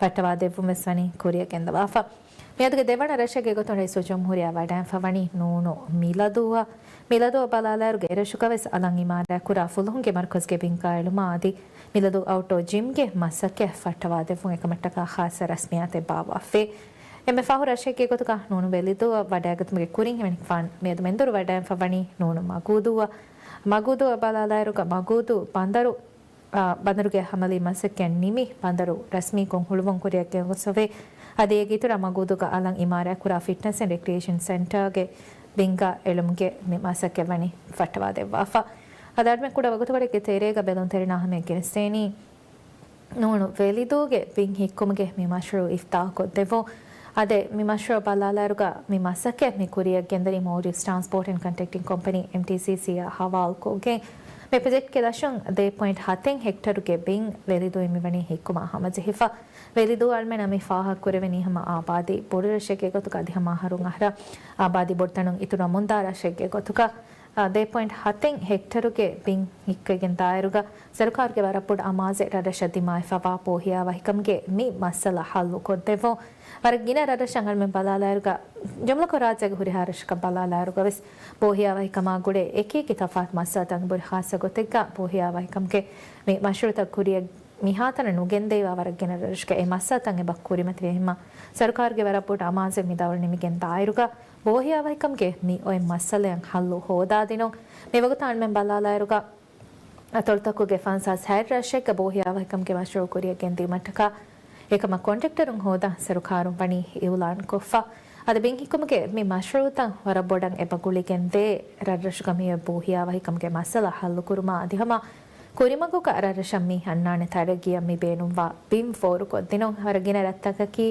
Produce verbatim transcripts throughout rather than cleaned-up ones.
ފައްޓަވާދެއްވުން ވެސް ވަނީ ކުރިއަށް ގެންދަވާފަ. މިއަދުގެ ދެވަނަ ރަށެއްގެ ގޮތުން ރައީސުލްޖުމްހޫރިއްޔާ ވަޑައިންފަ ވަނީ ނޫނު މިލަދޫއަށް. މިލަދޫއަށް ބަލާލާއިރުގަ އެރަށުގަވެސް އަލަށް އިމާރާތް ކުރާ ފުލުހުންގެ މަރުކަޒުގެ ބިންގާ އެޅުމާ އަދި މިލަދޫ އައުޓްޑޯ ޖިމްގެ މަސައްކަތް ފައްޓަވާދެއްވުން އެކަމަށްޓަކާ ޚާއްޞަ ރަސްމިއްޔާތެއް ބާއްވާފައި. އެންމެ ފަހު ރަށެއްގެ ގޮތުގަ ނޫނު ވެލިދޫއަށް ވަޑައިގަތުމުގެ ކުރިން އެމަނިކުފާނު މިއަދު މެންދުރު ވަޑައިންފަ ވަނީ ނޫނު މަގޫދޫއަށް. މަގޫދޫއަށް ބަލާލާއިރުގަ މަގޫދޫ ބަނދަރު އާ، ބަނދަރުގެ ހަމަލީ މަސައްކަތް ނިމި، ބަނދަރު ރަސްމީކޮށް ހުޅުވުން ކުރިއަށް ގެންގޮސްފަވޭ. އަދި އޭގެ އިތުރަށް މަގޫދޫގަ އަލަށް އިމާރާތްކުރާ ފިޓްނަސް އެންޑް ރެކްރިއޭޝަން ސެންޓާގެ ބިންގާ އެޅުމުގެ މި މަސައްކަތް ވަނީ ފައްޓަވާދެއްވާފަ. އަދި އަޅުމެން ކުޑަ ވަގުތުކޮޅެއްގެ ތެރޭގަ ބެލުންތެރިންނާ ހަމަޔަށް ގެނެސްދޭނީ، ނޫނު ވެލިދޫގެ ބިން ހިއްކުމުގެ މި މަޝްރޫއު އިފްތާޙުކޮށްދެއްވުން. އަދި މި މަޝްރޫއު ބަލާލާއިރުގަ މި މަސައްކަތް މި ކުރިއަށް ގެންދަނީ މޯލްޑިވްސް ޓްރާންސްޕޯޓް އެންޑް ކޮންޓްރެކްޓިން ކޮމްޕަނީ، އެމްޓީސީސީ، އާ ހަވާލުކޮށްގެން. މި ޕްރޮޖެކްޓްގެ ދަށުން ދެ ޕޮއިންޓް ހަތެއް ހެކްޓަރުގެ ބިން ވެލިދޫއިން މިވަނީ ހިއްކުމާ ހަމަޖެހިފަ. ވެލިދޫ އަޅުމެންނަށް މި ފާހަގަކުރެވެނީ ހަމަ އާބާދީ ބޮޑު ރަށެއްގެ ގޮތުގަ އަދި ހަމަ އަހަރުން އަހަރަށް އާބާދީ ބޮޑުތަނުން އިތުރަށް މުންދާ ރަށެއްގެ ގޮތުގަ. އާ، ދެ ޕޮއިންޓް ހަތެއް ހެކްޓަރުގެ ބިން ހިއްކަގެން ދާއިރުގަ ސަރުކާރުގެ ވަރަށް ބޮޑު އަމާޒެއް ރަށްރަށަށް ދިމާވެފަވާ ބޯހިޔާވަހިކަމުގެ މި މައްސަލަ ހައްލުކޮށްދެއްވުން. ވަރަށް ގިނަ ރަށްރަށަށް އަޅުމެން ބަލާލާއިރުގަ ޖުމްލަކޮށް ރާއްޖޭގެ ހުރިހާ ރަށަކަށް ބަލާލާއިރުގަވެސް ބޯހިޔާވަހިކަމާ ގުޅޭ އެކިއެކި ތަފާތު މައްސަލަތައް ބުރި ޚާއްޞަ ގޮތެއްގަ ބޯހިޔާވަހިކަމުގެ މި މަޝްރޫއުތައް ކުރިއަށް މިހާތަނަށް ނުގެންދެވިފަ ވަރަށް ގިނަ ރަށްރަށުގަ އެ މައްސަލަތައް އެބަ ކުރިމަތިވެ ހިމަ ސަރުކާރުގެ ވަރަށް ބޮޑު އަމާޒެއް މި ދައުރު ނިމިގެން ދާއިރުގަ ބޯހިޔާވަހިކަމުގެ މި އޮތް މައްސަލައަށް ހައްލު ހޯދާދިނުން. މިވަގުތު އަޅުމެން ބަލާލާއިރުގަ އަތޮޅުތަކުގެ ފަންސާސް ހަތް ރަށެއްގަ ބޯހިޔާވަހިކަމުގެ މަޝްރޫއު ކުރިއަށް ގެންދިއުމަށްޓަކާ އެކަމަށް ކޮންޓްރެކްޓަރުން ހޯދާ ސަރުކާރުން ވަނީ އިއުލާންކޮށްފަ. އަދި ބިން ހިއްކުމުގެ މި މަޝްރޫއުތައް ވަރަށް ބޮޑަށް އެބަ ގުޅިގެން ދޭ ރަށްރަށުގަ މި އޮތް ބޯހިޔާވަހިކަމުގެ މައްސަލަ ހައްލުކުރުމާ އަދި ހަމަ ކުރިމަގުގަ ރަށްރަށަށް މި އަންނާނެ ތަރައްގީއަށް މި ބޭނުންވާ ބިން ފޯރުކޮށްދިނުން. ވަރަށް ގިނަ ރަށްތަކަކީ،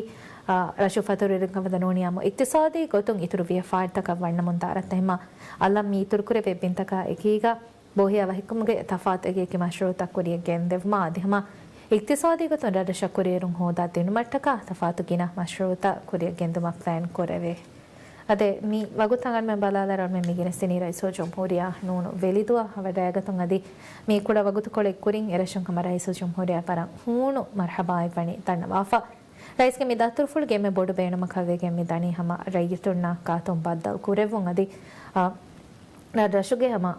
އާ، ރަށު ފަތުރުވެރިން ކަމަށް ދަންނަވަނީ އާއްމު އިޤްތިޞާދީ ގޮތުން އިތުރު ވިޔަފާރިތަކަށް ވަންނަމުން ދާ ރަށްތައް ހިމަ އަލަށް މި އިތުރުކުރެވޭ ބިންތަކާ އެކީގަ ބޯހިޔާވަހިކަމުގެ ތަފާތު އެކިއެކި މަޝްރޫއުތައް ކުރިއަށް ގެންދެވުމާ އަދި ހަމަ އިޤްތިޞާދީ ގޮތުން ރަށްރަށަށް ކުރިއެރުން ހޯދާ ދިނުމަށްޓަކާ ތަފާތު ގިނަ މަޝްރޫއުތައް ކުރިއަށް ގެންދުމަށް ޕްލޭން ކުރެވޭ. އަދި މި ވަގުތު އަޅުމެން ބަލާލާއިރު މި ގެނެސްދިނީ ރައީސުލްޖުމްހޫރިއްޔާ ނޫނު ވެލިދޫއަށް ވަޑައިގަތުން އަދި މި ކުޑަ ވަގުތުކޮޅެއް ކުރިން އެރަށުން ހަމަ ރައީސުލްޖުމްހޫރިއްޔާ ވަރަށް ހޫނު މަރްޙަބާއެއް ވަނީ ދަންނަވާފަ. ރައީސްގެ މި ދަތުރުފުޅުގެ އެންމެ ބޮޑު ބޭނުމަކަށްވެގެން މި ދަނީ ހަމަ ރައްޔިތުންނާ ގާތުން ބައްދަލު ކުރެއްވުން އަދި، އާ، ރަށްރަށުގެ ހަމަ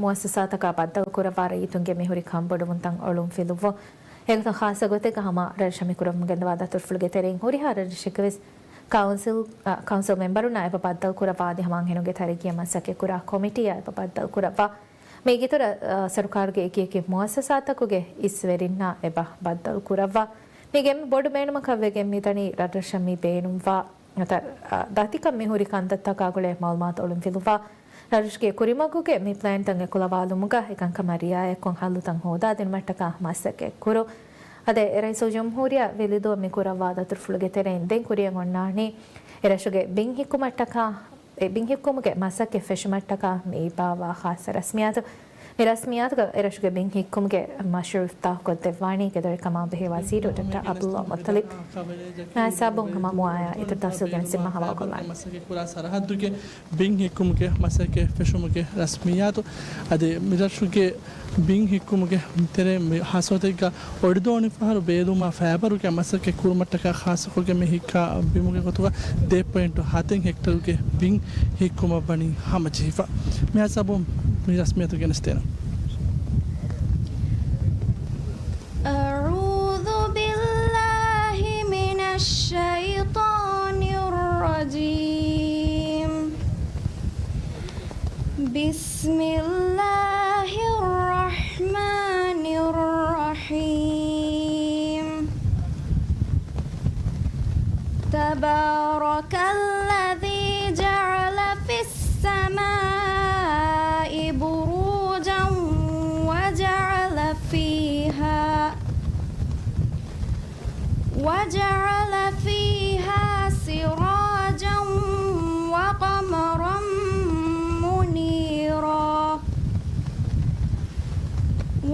މުއައްސަސާތަކާ ބައްދަލުކުރައްވާ ރައްޔިތުންގެ މިހުރި ކަންބޮޑުވުންތައް އޮޅުން ފިލުއްވުން. އެގޮތުން ޚާއްޞަ ގޮތެއްގަ ހަމަ ރަށްރަށަށް މިކުރަމުން ގެންދަވާ ދަތުރުފުޅުގެ ތެރެއިން ހުރިހާ ރަށްރަށެއްގަވެސް ކައުންސިލް، އަ، ކައުންސިލް މެމްބަރުންނާ އެބަ ބައްދަލުކުރައްވާ އަދި ހަމަ އަންހެނުންގެ ތަރައްގީއަށް މަސައްކަތްކުރާ ކޮމިޓީއާ އެބަ ބައްދަލުކުރައްވާ. މީގެ އިތުރަށް، އަ، ސަރުކާރުގެ އެކިއެކި މުއައްސަސާތަކުގެ އިސްވެރިންނާ އެބަ ބައްދަލުކުރައްވާ. މީގެ އެންމެ ބޮޑު ބޭނުމަކަށްވެގެން މިދަނީ ރަށްރަށަށް މި ބޭނުންވާ ނަތަ، އަ، ދަތިކަން މިހުރި ކަންތައްތަކާ ގުޅޭ މައުލޫމާތު އޮޅުންފިލުވާ، ރަށުގެ ކުރިމަގުގެ މި ޕްލޭންތައް އެކުލަވާލުމުގަ އެކަންކަމަށް ރިއާޔަތްކޮށް ހައްލުތައް ހޯދާދިނުމަށްޓަކާ މަސައްކަތް ކުރުން. އަދި ރައީސުލްޖުމްހޫރިއްޔާ ވެލިދޫ މި ކުރައްވާ ދަތުރުފުޅުގެ ތެރެއިން ދެން ކުރިއަށް އޮންނާނީ އެރަށުގެ ބިން ހިއްކުމަށްޓަކާ، އެ ބިން ހިއްކުމުގެ މަސައްކަތް ފެށުމަށްޓަކާ މި އިއްވާވާ ޚާއްޞަ ރަސްމިއްޔާތު. މި ރަސްމިއްޔާތުގަ އެރަށުގެ ބިން ހިއްކުމުގެ މަޝްރޫއު އިފްތާޙުކޮށްދެއްވާނީ ކެދޮޅި ކަމާބެހޭ ވަޒީރު ޑޮކްޓަރ ޢަބްދުﷲ މުއްޠަލިބް. މާ ހިސާބުން ހަމަ މުއާޔާ އިތުރު ތަފްސީލް ގެނެސްދިނުމަށް ހަވާލުކޮށްލާނެ. މަސައްކަތް ކުރާ ސަރަހައްދުގެ ބިން ހިއްކުމުގެ މަސައްކަތް ފެށުމުގެ ރަސްމިއްޔާތު. އަދި މިރަށުގެ ބިން ހިއްކުމުގެ ތެރޭ މި ހާސްވަތެއްގަ އޮޑިދޯނިފަހަރު ބޭލުމާ ފައިބަރުގެ މަސައްކަތް ކުރުމަށްޓަކާ ޚާއްޞަކޮށްގެން މި ހިއްކާ ބިމުގެ ގޮތުގަ ދެ ޕޮއިންޓު ހަތެއް ހެކްޓަރުގެ ބިން ހިއްކުމަށްވަނީ ހަމަޖެހިފަ. މިހާ ހިސާބުން މި ރަސްމިއްޔާތު ގެނެސްދޭނަން. أعوذ بالله من الشيطان الرجيم. بسم الله الرحمن الرحيم. تبارك الذي جعل في السماء بروجا وجعل فيها، وجعل فيها سراجا وقمرا منيرا.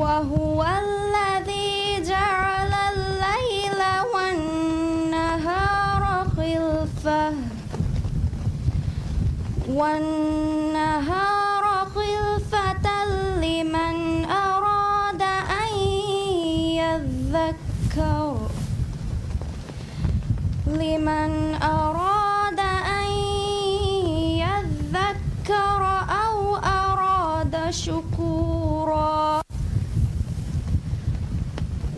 وهو الذي جعل الليل والنهار خلفة، والنهار خلفة لمن أراد أن يذكر، لمن أراد أن يذكر أو أراد شكورا.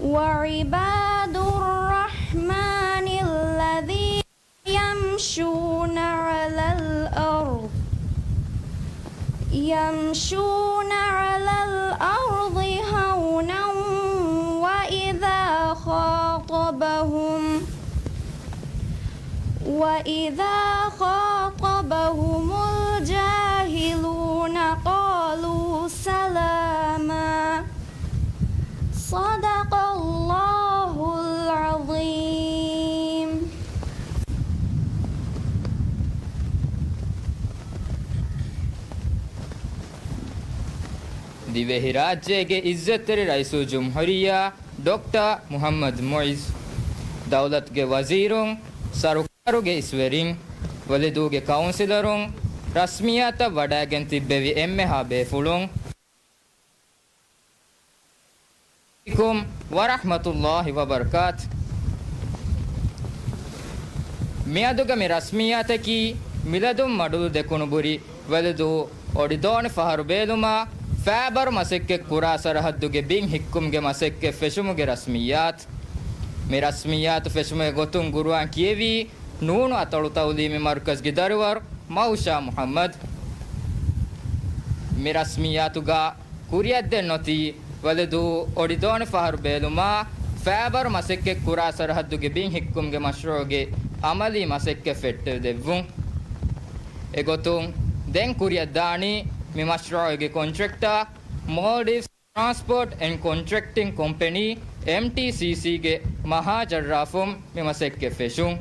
وعباد الرحمن الذين يمشون على الأرض يمشون على الأرض هونا وإذا خاطبهم وإذا خاطبهم الجاهلون قالوا سلاما. صدق الله العظيم. ދިވެހިރާއްޖޭގެ އިއްޒަތްތެރި ރައީސުލްޖުމްހޫރިއްޔާ ޑޮކްޓަރ މުޙައްމަދު މުޢިއްޒު، ދައުލަތުގެ ވަޒީރުން، ސަރުކާރުގެ އިސްވެރިން، ވެލިދޫގެ ކައުންސިލަރުން، ރަސްމިއްޔާތަށް ވަޑައިގެން ތިއްބެވި އެންމެހާ ބޭފުޅުން، އައްސަލާމު ޢަލައިކުމް ވަރަޙްމަތުﷲި ވަބަރަކާތު. މިއަދުގެ މި ރަސްމިއްޔާތަކީ މިލަދުން މަޑުލު ދެކުނުބުރި ވެލިދޫ އޮޑިދޯނި ފަހަރު ބޭލުމާ ފައިބަރު މަސައްކަތް ކުރާ ސަރަހައްދުގެ ބިން ހިއްކުމުގެ މަސައްކަތް ފެށުމުގެ ރަސްމިއްޔާތު. މި ރަސްމިއްޔާތު ފެށުމުގެ ގޮތުން ގުރުއާން ކިޔެވީ ނޫނު އަތޮޅު ތަޢުލީމީ މަރުކަޒުގެ ދަރިވަރު މައުޝާ މުޙައްމަދު. މި ރަސްމިއްޔާތުގަ ކުރިއަށްދޭން އޮތީ ވެލިދޫ އޮޑިދޯނި ފަހަރު ބޭލުމާ ފައިބަރު މަސައްކަތް ކުރާ ސަރަހައްދުގެ ބިން ހިއްކުމުގެ މަޝްރޫޢުގެ އަމަލީ މަސައްކަތް ފެއްޓެވިދެއްވުން. އެގޮތުން ދެން ކުރިއަށްދާނީ މި މަޝްރޫޢުގެ ކޮންޓްރެކްޓަރ މޯލްޑިވްސް ޓްރާންސްޕޯޓް އެންޑް ކޮންޓްރެކްޓިން ކޮމްޕެނީ، އެމްޓީސީސީގެ މަހާ ޖައްރާފުން މި މަސައްކަތް ފެށުން.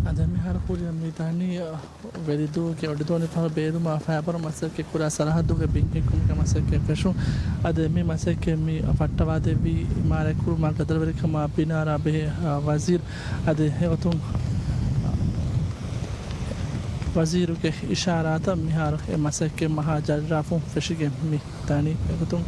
އަދި މިހާރު ކުރިއަށް މިދާނީ ވެލިދޫގެ އޮޑިދޯނިފަހަރު ބޭލުމާ ފައިބަރު މަސައްކަތް ކުރާ ސަރަހައްދުގެ ބިން ހިއްކުމުގެ މަސައްކަތް ފެށުން. އަދި މި މަސައްކަތް މި ފައްޓަވާދެއްވީ އިމާރާތް ކުރުމާ ގަދަރުވެރިކަމާ ބިނާރާ ބެހޭ، އާ، ވަޒީރު. އަދި އެގޮތުން ވަޒީރުގެ އިޝާރާތަށް މިހާރު އެ މަސައްކަތް މަހާ ޖައްރާފުން ފެށިގެން މި ދާނީ. އެގޮތުން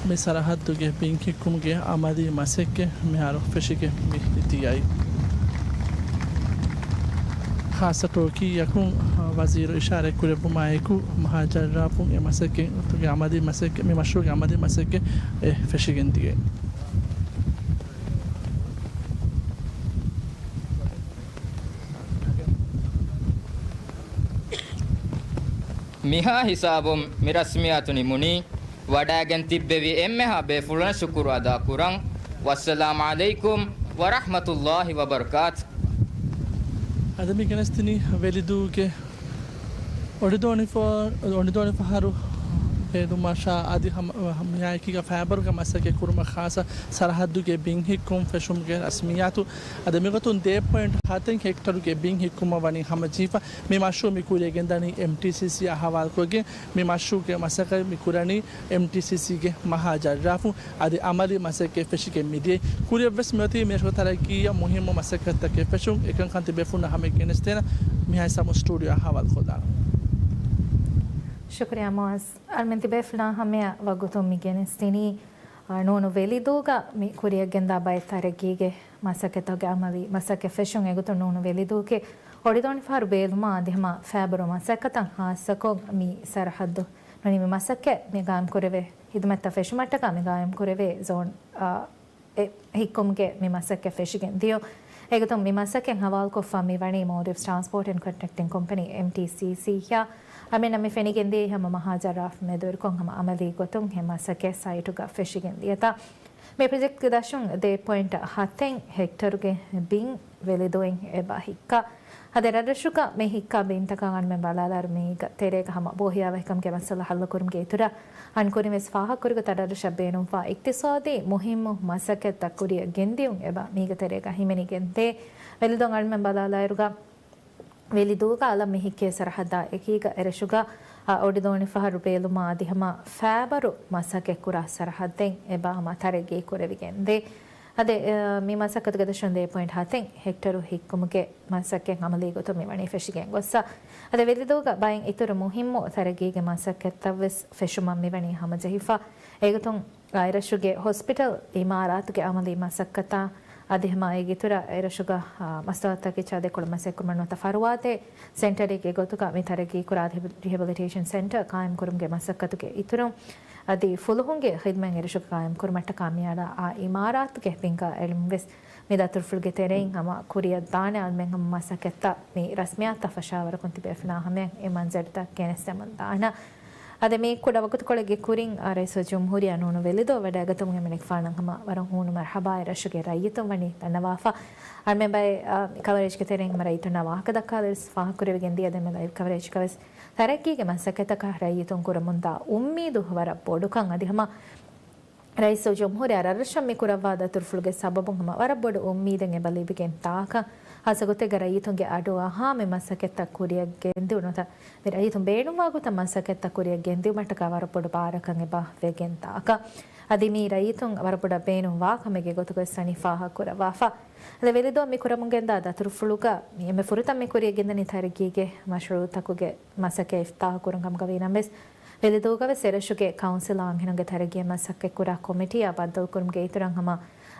މި ސަރަހައްދުގެ ބިން ހިއްކުމުގެ އަމަލީ މަސައްކަތް މިހާރު ފެށިގެން މި ދިޔައީ. ޚާއްޞަ ޓޯކީއަކުން ވަޒީރު އިޝާރާތް ކުރެއްވުމާއެކު، މަހާ ޖައްރާފުން އެ މަސައްކަތްގެ އަމަލީ މަސައްކަތް، މި މަޝްރޫޢުގެ އަމަލީ މަސައްކަތް އެ ފެށިގެން ދިޔައީ. މިހާ ހިސާބުން މި ރަސްމިއްޔާތު ނިމުނީ. ވަޑައިގެން ތިއްބެވި އެންމެހާ ބޭފުޅުންނަށް ޝުކުރު އަދާކުރަން. ވައްސަލާމް ޢަލައިކުމް ވަރަޙްމަތުﷲި ވަބަރަކާތު. އަދި މި ގެނެސްދިނީ ވެލިދޫގެ އޮޑިދޯނިފަ-، އޮޑިދޯނިފަހަރު ބޭލުމަށާ އަދި ހަމަ-، މިއާއެކީގަ ފައިބަރުގެ މަސައްކަތް ކުރުމަށް ޚާއްޞަ ސަރަހައްދުގެ ބިން ހިއްކުން ފެށުމުގެ ރަސްމިއްޔާތު. އަދި މިގޮތުން ދޭއް ޕޮއިންޓް ހަތެއް ހެކްޓަރުގެ ބިން ހިއްކުމަށް ވަނީ ހަމަޖެހިފަ. މި މަޝްރޫޢު މި ކުރިއަށް ގެންދަނީ އެމްޓީސީސީއާ ހަވާލުކޮށްގެން. މި މަޝްރޫޢުގެ މަސައްކަތް މި ކުރަނީ އެމްޓީސީސީގެ މަހާ ޖައްރާފުން. އަދި އަމަލީ މަސައްކަތް ފެށިގެން މިދިޔައީ. ކުރިއަށްވެސް މިއޮތީ މިރަށުގެ ތަރައްގީއަށް މުހިއްމު މަސައްކަތްތަކެއް ފެށުން. އެކަންކަން ތިބޭފުޅުންނަށް ހަމަ ގެނެސްދޭނަ މިހާ ހިސާބުން ސްޓޫޑިއޯއަށް ހަވާލުކޮށްލާނަން. ޝުކުރިއްޔާ މުޢައްޒު. އަޅުމެން ތިބޭފުޅާ ހަމަޔަށް ވަގުތުން މި ގެނެސްދިނީ، އާ، ނޫނު ވެލިދޫގަ މި ކުރިއަށްގެންދާ ބައެއް ތަރައްގީގެ މަސައްކަތްތަކުގެ އަމަލީ މަސައްކަތް ފެށުން. އެގޮތުން ނޫނު ވެލިދޫގެ އޮޑިދޯނިފަހަރު ބޭލުމާ އަދި ހަމަ ފައިބަރު މަސައްކަތަށް ހާއްސަކޮށް މި ސަރަހައްދު ނޫނީ މި މަސައްކަތް މި ގާއިމްކުރެވޭ ހިދުމަތްތައް ފެށުމަށްޓަކާ މި ގާއިމްކުރެވޭ ޒޯން، އާ، އެ ހިއްކުމުގެ މި މަސައްކަތް ފެށިގެން ދިޔުން. އެގޮތުން މި މަސައްކަތް ހަވާލުކޮށްފަ މި ވަނީ މޯލްޑިވްސް ޓްރާންސްޕޯޓް އެންޑް ކޮންޓްރެކްޓިން ކޮމްޕެނީ، އެމްޓީސީސީއާ. އަމިއްލަ މި ފެނިގެންދިޔައީ ހަމަ މަހާ ޖައްރާފް މެދުވެރިކޮށް ހަމަ އަމަލީ ގޮތުން އެ މަސައްކަތް ސައިޓުގަ ފެށިގެން ދިޔަތާ. މި ޕްރޮޖެކްޓްގެ ދަށުން ދޭއް ޕޮއިންޓް ހަތެއް ހެކްޓަރުގެ ބިން ވެލިދޫއިން އެބަ ހިއްކާ. އަދި ރަށްރަށުގަ މި ހިއްކާ ބިންތަކަށް އަންމެން ބަލާލާއިރު މީގަ ތެރޭގަ ހަމަ ބޯހިޔާވަހިކަމުގެ މައްސަލަ ހައްލުކުރުމުގެ އިތުރަށް އަންކުރިން ވެސް ފާހަގަކުރިގޮތަށް ރަށްރަށަށް ބޭނުންވާ އިޤްތިޞާދީ މުހިއްމު މަސައްކަތްތައް ކުރިއަށް ގެންދިޔުން އެބަ މީގެ ތެރޭގަ ހިމެނިގެންދޭ. ވެލިދޫއިން އަންމެން ބަލާލާއިރުގަ ވެލިދޫގަ އަލަށް މި ހިއްކޭ ސަރަހައްދާ އެކީގަ އެރަށުގަ، އަ، އޮޑިދޯނިފަހަރު ބޭލުމާ އަދި ހަމަ ފައިބަރު މަސައްކަތްކުރާ ސަރަހައްދެއް އެބަ ހަމަ ތަރައްގީ ކުރެވިގެންދޭ. އަދި، އަ، މި މަސައްކަތުގެ ދަށުން ދޭއް ޕޮއިންޓް ހަތެއް ހެކްޓަރު ހިއްކުމުގެ މަސައްކަތް އަމަލީ ގޮތުން މިވަނީ ފެށިގެން ގޮއްސަ. އަދި ވެލިދޫގަ ބައެއް އިތުރު މުހިއްމު ތަރައްގީގެ މަސައްކަތްތައްވެސް ފެށުމަށް މިވަނީ ހަމަޖެހިފަ. އެގޮތުން އެރަށުގެ ހޮސްޕިޓަލް އިމާރާތުގެ އަމަލީ މަސައްކަތާ އަދި ހަމަ އޭގެ އިތުރަށް އެރަށުގަ، އާ، މަސްތަވާ ތަކެއްޗާ ދެކޮޅު މަސައްކަތްކުރުމަށް ނުވަތަ ފަރުވާތެރި ސެންޓަރެއްގެ ގޮތުގަ މި ތަރައްގީކުރާ ރިހެބިލިޓޭޝަން ސެންޓަރ ޤާއިމްކުރުމުގެ މަސައްކަތުގެ އިތުރުން އަދި ފުލުހުންގެ ޚިދުމަތް އެރަށުގަ ޤާއިމްކުރުމަށްޓަކާ މިއަޅާ އާ އިމާރާތުގެ ބިންގާ އެޅުމުން ވެސް މި ދަތުރުފުޅުގެ ތެރެއިން ހަމަ ކުރިއަށް ދާނެ އަޅުމެން ހަމަ މަސައްކަތްތައް މި ރަސްމިއްޔާތުތައް ފަށާވަރުކޮށް ތިބޭފުޅާ ހަމަޔަށް އެ މަންޒަރުތައް ގެނެސްދެމުން ދާނަ. އަދި މި ކުޑަ ވަގުތުކޮޅެއްގެ ކުރިން، އާ، ރައީސުލްޖުމްހޫރިއްޔާ ނޫނު ވެލިދޫ ވަޑައިގަތުމުގެ މިނިކްފާނަށް ހަމަ ވަރަށް ހޫނު މަރްޙަބާ އެރަށުގެ ރައްޔިތުން ވަނީ ދަންނަވާފަ. އަޅުމެން ބައެއް، އާ، ކަވަރޭޖްގެ ތެރެއިން ހަމަ ރައްޔިތުންނާ ވާހަކަ ދައްކާލަވެސް ފާހަގަކުރެވިގެން ދިޔަ ދެންމެ ލައިވް ކަވަރޭޖްގަވެސް ތަރައްގީގެ މަސައްކަތްތަކަށް ރައްޔިތުން ކުރަމުންދާ އުއްމީދު ވަރަށް ބޮޑުކަން އަދި ހަމަ ރައީސުލްޖުމްހޫރިއްޔާ ރަށްރަށަށް މި ކުރައްވާ ދަތުރުފުޅުގެ ސަބަބުން ހަމަ ވަރަށް ބޮޑު އުއްމީދެއް އެބަ ލިބިގެން ތާކަށް ހާއްސަ ގޮތެއްގަ ރައްޔިތުންގެ އަޑުއަހާ މި މަސައްކަތްތައް ކުރިއަށް ގެންދިއުން ނުވަތަ މި ރައްޔިތުން ބޭނުންވާ ގޮތަށް މަސައްކަތްތައް ކުރިއަށް ގެންދިއުމަށްޓަކާ ވަރަށް ބޮޑު ބާރަކަށް އެބަ ވެގެން ތާކަށް އަދި މީ ރައްޔިތުން ވަރަށް ބޮޑަށް ބޭނުންވާ ކަމެއްގެ ގޮތުގައި ސަނި ފާހަގަ ކުރައްވާފަ. އަދި ވެލިދޫ މި ކުރަމުން ގެންދާ ދަތުރުފުޅުގަ މި އެންމެ ފުރަތަމަ މި ކުރިއަށް ގެންދަނީ ތަރައްގީގެ މަޝްރޫޢުތަކުގެ މަސައްކަތް އިފްތާޙު ކުރުން ކަމުގަ ވީ ނަމަވެސް، ވެލިދޫގަވެސް އެރަށުގެ ކައުންސިލް އަންހެނުންގެ ތަރައްގީއަށް މަސައްކަތްކުރާ ކޮމިޓީއާ ބައްދަލުކުރުމުގެ އިތުރަށް ހަމަ،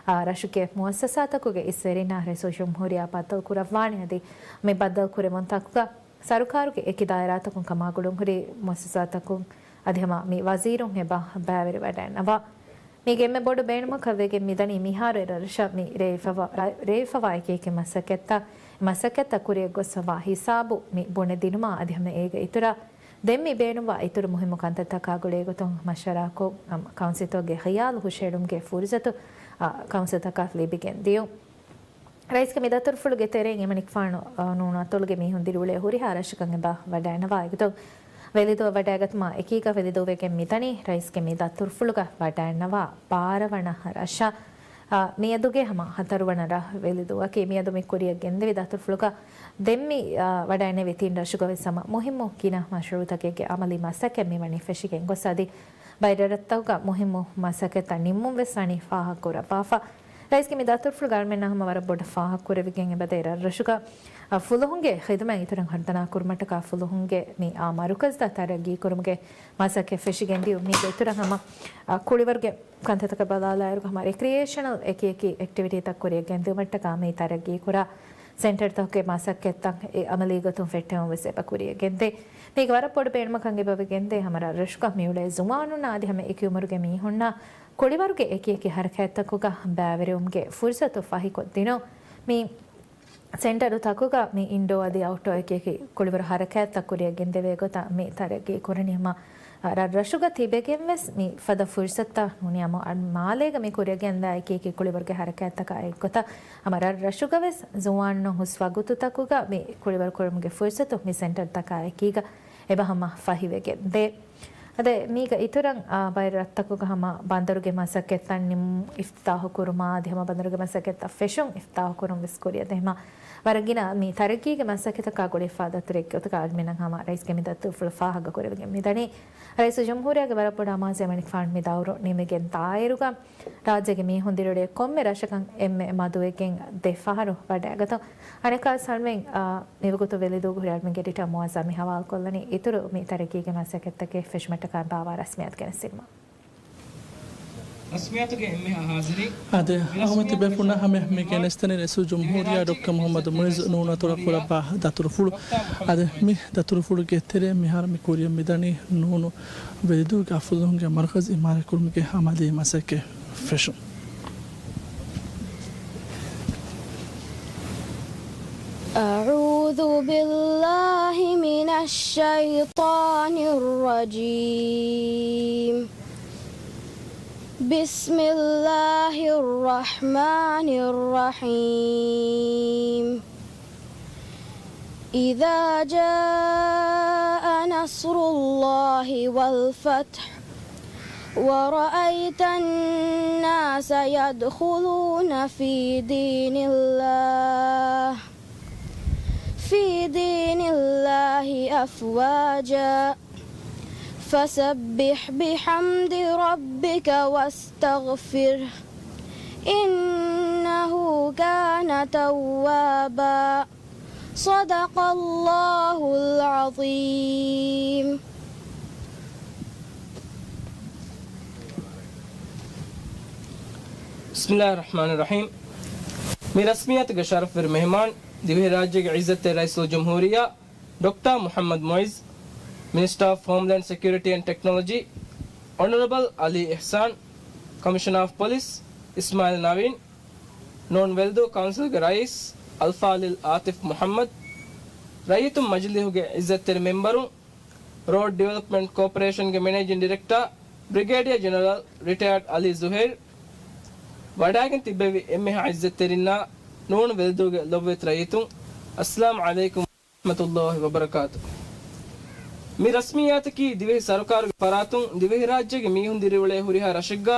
އާ، ރަށުގެ މުއައްސަސާތަކުގެ އިސްވެރިންނާ ރައީސުލްޖުމްހޫރިއްޔާ ބައްދަލުކުރައްވާނެ އަދި މި ބައްދަލު ކުރެވުންތަކުގަ ސަރުކާރުގެ އެކި ދާއިރާތަކުން ކަމާގުޅުންހުރި މުއައްސަސާތަކުން އަދި ހަމަ މި ވަޒީރުން އެބަ ބައިވެރިވަޑައިގަންނަވާ. މީގެ އެންމެ ބޮޑު ބޭނުމަކަށް ވެގެން މިދަނީ މިހާރު އެރަށަށް މި ރޭވިފަވާ، ރޭވިފަވާ އެކި އެކި މަސައްކަތްތައް، މަސައްކަތްތައް ކުރިއަށް ގޮސްފަވާ ހިސާބު މި ބުނެދިނުމާ އަދި ހަމަ އޭގެ އިތުރަށް ދެން މި ބޭނުންވާ އިތުރު މުހިއްމު ކަންތައްތަކާ ގުޅޭގޮތުން މަޝްވަރާކޮށް، އަމް، ކައުންސިލްތަކުގެ ޚިޔާލު ހުށައެޅުމުގެ ފުރުސަތު، އާ، ކައުންސިލްތަކަށް ލިބިގެން ދިޔުން. ރައީސްގެ މި ދަތުރުފުޅުގެ ތެރެއިން އެމަނިކުފާނު، އާ، ނޫނު އަތޮޅުގެ މީހުން ދިރިއުޅޭ ހުރިހާ ރަށަކަށް އެބަ ވަޑައިނަވާ އެގޮތުން ވެލިދޫ ވަޑައިގަތުމާ އެކީގަ ވެލިދޫވެގެން މިދަނީ ރައީސްގެ މި ދަތުރުފުޅުގަ ވަޑައިނަވާ ބާރަ ވަނަ ރަށަށް، އާ، މިއަދުގެ ހަމަ ހަތަރު ވަނަ ރަށް ވެލިދޫއަކީ މިއަދު މި ކުރިއަށް ގެންދެވި ދަތުރުފުޅުގަ ދެން މި، އާ، ވަޑައިނެވި ތިން ރަށުގަވެސް ހަމަ މުހިއްމު ގިނަ މަޝްރޫޢުތަކެއްގެ އަމަލީ މަސައްކަތް މިވަނީ ފެށިގެން ގޮސް އަދި ބައެއް ރަށްތަކުގަ މުހިއްމު މަސައްކަތްތައް ނިންމުން ވެސް ވަނީ ފާހަގަކުރައްވާފަ. ރައީސްގެ މި ދަތުރުފުޅުގަ އަޅުމެންނާ ހަމަ ވަރަށް ބޮޑަށް ފާހަގަކުރެވިގެން އެބަދޭ ރަށްރަށުގަ، އަ، ފުލުހުންގެ ޚިދުމަތް އިތުރަށް ހަރުދަނާ ކުރުމަށްޓަކާ ފުލުހުންގެ މި އާ މަރުކަޒުތައް ތަރައްގީ ކުރުމުގެ މަސައްކަތް ފެށިގެން ދިޔުން. މީގެ އިތުރަށް ހަމަ، އަ، ކުޅިވަރުގެ ކަންތައްތަކަށް ބަލާލާއިރު ހަމަ ރެކްރިއޭޝަނަލް އެކި އެކި އެކްޓިވިޓީތައް ކުރިއަށް ގެންދިއުމަށްޓަކާ މި ތަރައްގީ ކުރާ ސެންޓަރުތަކުގެ މަސައްކަތްތައް އެ އަމަލީ ގޮތުން ފެއްޓެވުން ވެސް އެބަ ކުރިއަށް ގެންދޭ. މީގެ ވަރަށް ބޮޑު ބޭނުމަކަށް އެބަވެގެންދޭ ހަމަ ރަށްރަށުގަ މިއުޅޭ ޒުވާނުންނާ އަދި ހަމަ އެކި އުމުރުގެ މީހުންނާ ކުޅިވަރުގެ އެކި އެކި ހަރަކާތްތަކުގަ ބައިވެރިވުމުގެ ފުރުސަތު ފަހިކޮށްދިނުން. މި ސެންޓަރުތަކުގަ މި އިންޑޯ އަދި އައުޓްޑޯ އެކި އެކި ކުޅިވަރު ހަރަކާތްތައް ކުރިއަށް ގެންދެވޭ ގޮތަށް މި ތަރައްގީ ކުރަނީ ހަމަ ރަށްރަށުގަ ތިބެގެން ވެސް މި ފަދަ ފުރުސަތުތައް ނޫނީ އަމު މާލޭގަ މި ކުރިއަށް ގެންދާ އެކި އެކި ކުޅިވަރުގެ ހަރަކާތްތަކާ އެއްގޮތަށް ހަމަ ރަށްރަށުގަ ވެސް ޒުވާނުން ހުސް ވަގުތުތަކުގަ މި ކުޅިވަރު ކުރުމުގެ ފުރުސަތު މި ސެންޓަރުތަކާ އެކީގަ އެބަ ހަމަ ފަހިވެގެން ދޭ. އަދި މީގަ އިތުރަށް، އާ، ބައެއް ރަށްތަކުގަ ހަމަ ބަނދަރުގެ މަސައްކަތްތައް ނިންމު އިފްތިތާހު ކުރުމާ އަދި ހަމަ ބަނދަރުގެ މަސައްކަތްތައް ފެށުން އިފްތިތާހު ކުރުން ވެސް ކުރިއަށް ދޭ. ހަމަ ވަރަށް ގިނަ މި ތަރައްގީގެ މަސައްކަތަކާ ގުޅިފާ ދަތުރެއްގެ ގޮތުގަ އަޅުމެންނަށް ހަމަ ރައީސްގެ މި ދަތުރުފުޅު ފާހަގަ ކުރެވިގެން މިދަނީ. ރައީސުލްޖުމްހޫރިއްޔާގެ ވަރަށް ބޮޑު އަމާޒެއް އެމަނިކުފާނު މި ދައުރު ނިމިގެން ދާއިރުގަ ރާއްޖޭގެ މީހުން ދިރިއުޅޭ ކޮންމެ ރަށަކަށް އެންމެ މަދުވެގެން ދެ ފަހަރު ވަޑައިގަތުން. އަނެއްކާވެސް އަޅުމެން، އާ، މިވަގުތު ވެލިދޫގަ ހުރި އަޅުމެންގެ އެޑިޓާ މުއައްޒަމް މި ހަވާލުކޮށްލަނީ އިތުރު މި ތަރައްގީގެ މަސައްކަތްތަކެއް ފެށުމަށްޓަކާ ބާވާ ރަސްމިއްޔާތު ގެނެސްދިނުމަށް. ރަސްމިއްޔާތުގެ އެންމެހާ ހާޒިރީން. އާދެ، އަހުމެ ތިބޭފުޅުންނާ ހަމަޔަށް މި ގެނެސްދެނީ ރައީސުލްޖުމްހޫރިއްޔާ ޑޮކްޓަރ މުހައްމަދު މުއިއްޒު ނޫނު އަތޮޅަށް ކުރައްވާ ދަތުރުފުޅު. އާދެ، މި ދަތުރުފުޅުގެ ތެރެއިން މިހާރު މި ކުރިއަށް މިދަނީ ނޫނު ވެލިދޫގެ ފުލުހުންގެ މަރުކަޒު އިމާރާތްކުރުމުގެ އަމަލީ މަސައްކަތް ފެށުން. أعوذ بالله من الشيطان الرجيم. بسم الله الرحمن الرحيم. إذا جاء نصر الله والفتح ورأيت الناس يدخلون في دين الله، في دين الله أفواجا، فسبح بحمد ربك واستغفره، إنه كان توابا. صدق الله العظيم. بسم الله الرحمن الرحيم. މި ރަސްމިއްޔާތުގެ ޝަރަފުވެރި މެހެމާން، ދިވެހިރާއްޖޭގެ ޢިއްޒަތްތެރި ރައީސުލްޖުމްހޫރިއްޔާ ޑޮކްޓާ މުޙައްމަދު މުޢިއްޒު، މިނިސްޓާ އޮފް ހޯމްލޭންޑް ސެކިއުރިޓީ އެންޑް ޓެކްނޮލޮޖީ، އޮނަރަބަލް އަލީ އިޙްސާން، ކޮމިޝަނަރ އޮފް ޕޮލިސް އިސްމާޢީލް ނަވީން، ނޫން ވެލިދޫ ކައުންސިލްގެ ރައީސް އަލްފާޟިލް އާތިފް މުޙައްމަދު، ރައްޔިތުން މަޖިލީހުގެ ޢިއްޒަތްތެރި މެންބަރުން، ރޯޑް ޑިވެލޮޕްމަންޓް ކޯޕަރޭޝަންގެ މެނޭޖިން ޑިރެކްޓާ ބްރިގޭޑިއަރ ޖެނެރަލް ރިޓަޔާޑް އަލީ ޒުހައިރު، ވަޑައިގެން ތިއްބެވި އެންމެހާ ޢިއްޒަތްތެރިންނާ ނޫން ވެލިދޫގެ ލޮބުވެތި ރައްޔިތުން، އައްސަލާމު ޢަލައިކުމް ވަރަޙްމަތުﷲ ވަބަރަކާތު. މި ރަސްމިއްޔާތަކީ ދިވެހި ސަރުކާރުގެ ފަރާތުން ދިވެހިރާއްޖޭގެ މީހުން ދިރިއުޅޭ ހުރިހާ ރަށެއްގާ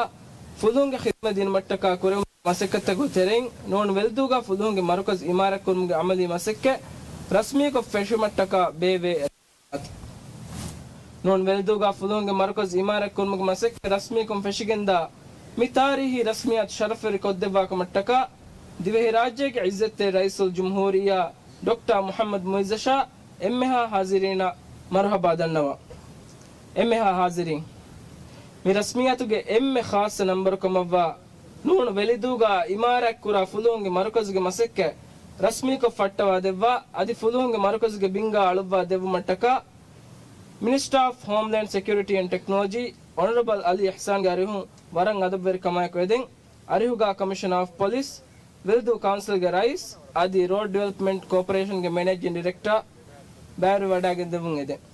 ފުލުހުންގެ ޚިދުމަތް ދިނުމަށްޓަކާ ކުރެވުނު މަސައްކަތްތަކުގެ ތެރެއިން ނޫން ވެލިދޫގާ ފުލުހުންގެ މަރުކަޒު އިމާރަތްކުރުމުގެ އަމަލީ މަސައްކަތް ރަސްމީކޮށް ފެށުމަށްޓަކާ ބޭއްވޭ. ނޫން ވެލިދޫގާ ފުލުހުންގެ މަރުކަޒު އިމާރަތްކުރުމުގެ މަސައްކަތް ރަސްމީކޮށް ފެށިގެންދާ މި ތާރީހީ ރަސްމިއްޔާތު ޝަރަފުވެރި ކޮށްދެއްވާކަމަށްޓަކާ ދިވެހިރާއްޖޭގެ ޢިއްޒަތްތެރި ރައީސުލްޖުމްހޫރިއްޔާ ޑޮކްޓާ މުޙައްމަދު މުޢިއްޒަށާ އެންމެހާ ޙާޟިރީންނަށް މަރުޙަބާ ދަންނަވަން. އެންމެހާ ޙާޟިރީން، މި ރަސްމިއްޔާތުގެ އެންމެ ޚާއްޞަ ނަންބަރުކަމަށްވާ ނޫން ވެލިދޫގާ އިމާރާތްކުރާ ފުލުހުންގެ މަރުކަޒުގެ މަސައްކަތް ރަސްމީކޮށް ފައްޓަވާދެއްވާ، އަދި ފުލުހުންގެ މަރުކަޒުގެ ބިންގާ އަޅުއްވާ ދެއްވުމަށްޓަކާ މިނިސްޓާ އޮފް ހޯމްލޭންޑް ސެކިއުރިޓީ އެންޑް ޓެކްނޮލޮޖީ އޮނަރަބަލް އަލީ އިޙްސާންގެ އަރިހުން ވަރަށް އަދަބުވެރިކަމާއެކު އެދެން، އަރިހުގާ ކޮމިޝަނަރ އޮފް ޕޮލިސް، ވެލިދޫ ކައުންސިލްގެ ރައީސް އަދި ރޯޑް ޑިވެލޮޕްމަންޓް ކޯޕަރޭޝަންގެ މެނޭޖިން ޑިރެކްޓާ ބައިވެރިވަޑައިގެންދެވުން އެދެން.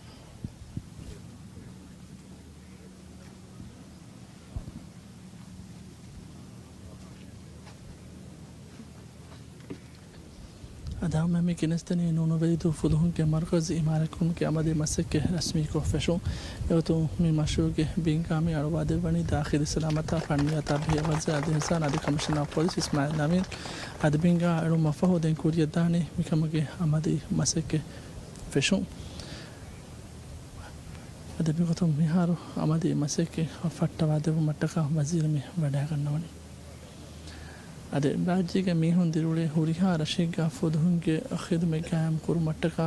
އަދާމެ މި ގެނެސްދެނީ ނޫނު ވެލިދޫ ފުލުހުންގެ މަރުކަޒު އިމާރަތްކުރުމުގެ އަމަލީ މަސައްކަތް ރަސްމީކޮށް ފެށުން. އެގޮތުން މި މަޝްރޫޢުގެ ބިންގާ މި އަޅުވާދެއްވަނީ ދާޚިލީ ސަލާމަތާ ފަންނިޔާތާ ބެހޭ ވަޒީރު އަލީ އިޙްސާން އަދި ކޮމިޝަނަރ އޮފް ޕޮލިސް އިސްމާޢީލް ނަވީން. އަދި ބިންގާ އެޅުން މަފަހު ދެން ކުރިއަށްދާނީ މިކަމުގެ އަމަލީ މަސައްކަތް ފެށުން. އަދި މިގޮތުން މިހާރު އަމަލީ މަސައްކަތް ފައްޓަވާދެއްވުމަށްޓަކާ ވަޒީރު މި ވަޑައިގަންނަވަނީ. އަދި ރާއްޖޭގެ މީހުން ދިރިއުޅޭ ހުރިހާ ރަށެއްގަ ފުލުހުންގެ ޚިދުމަތް ގާއިމް ކުރުމަށްޓަކާ،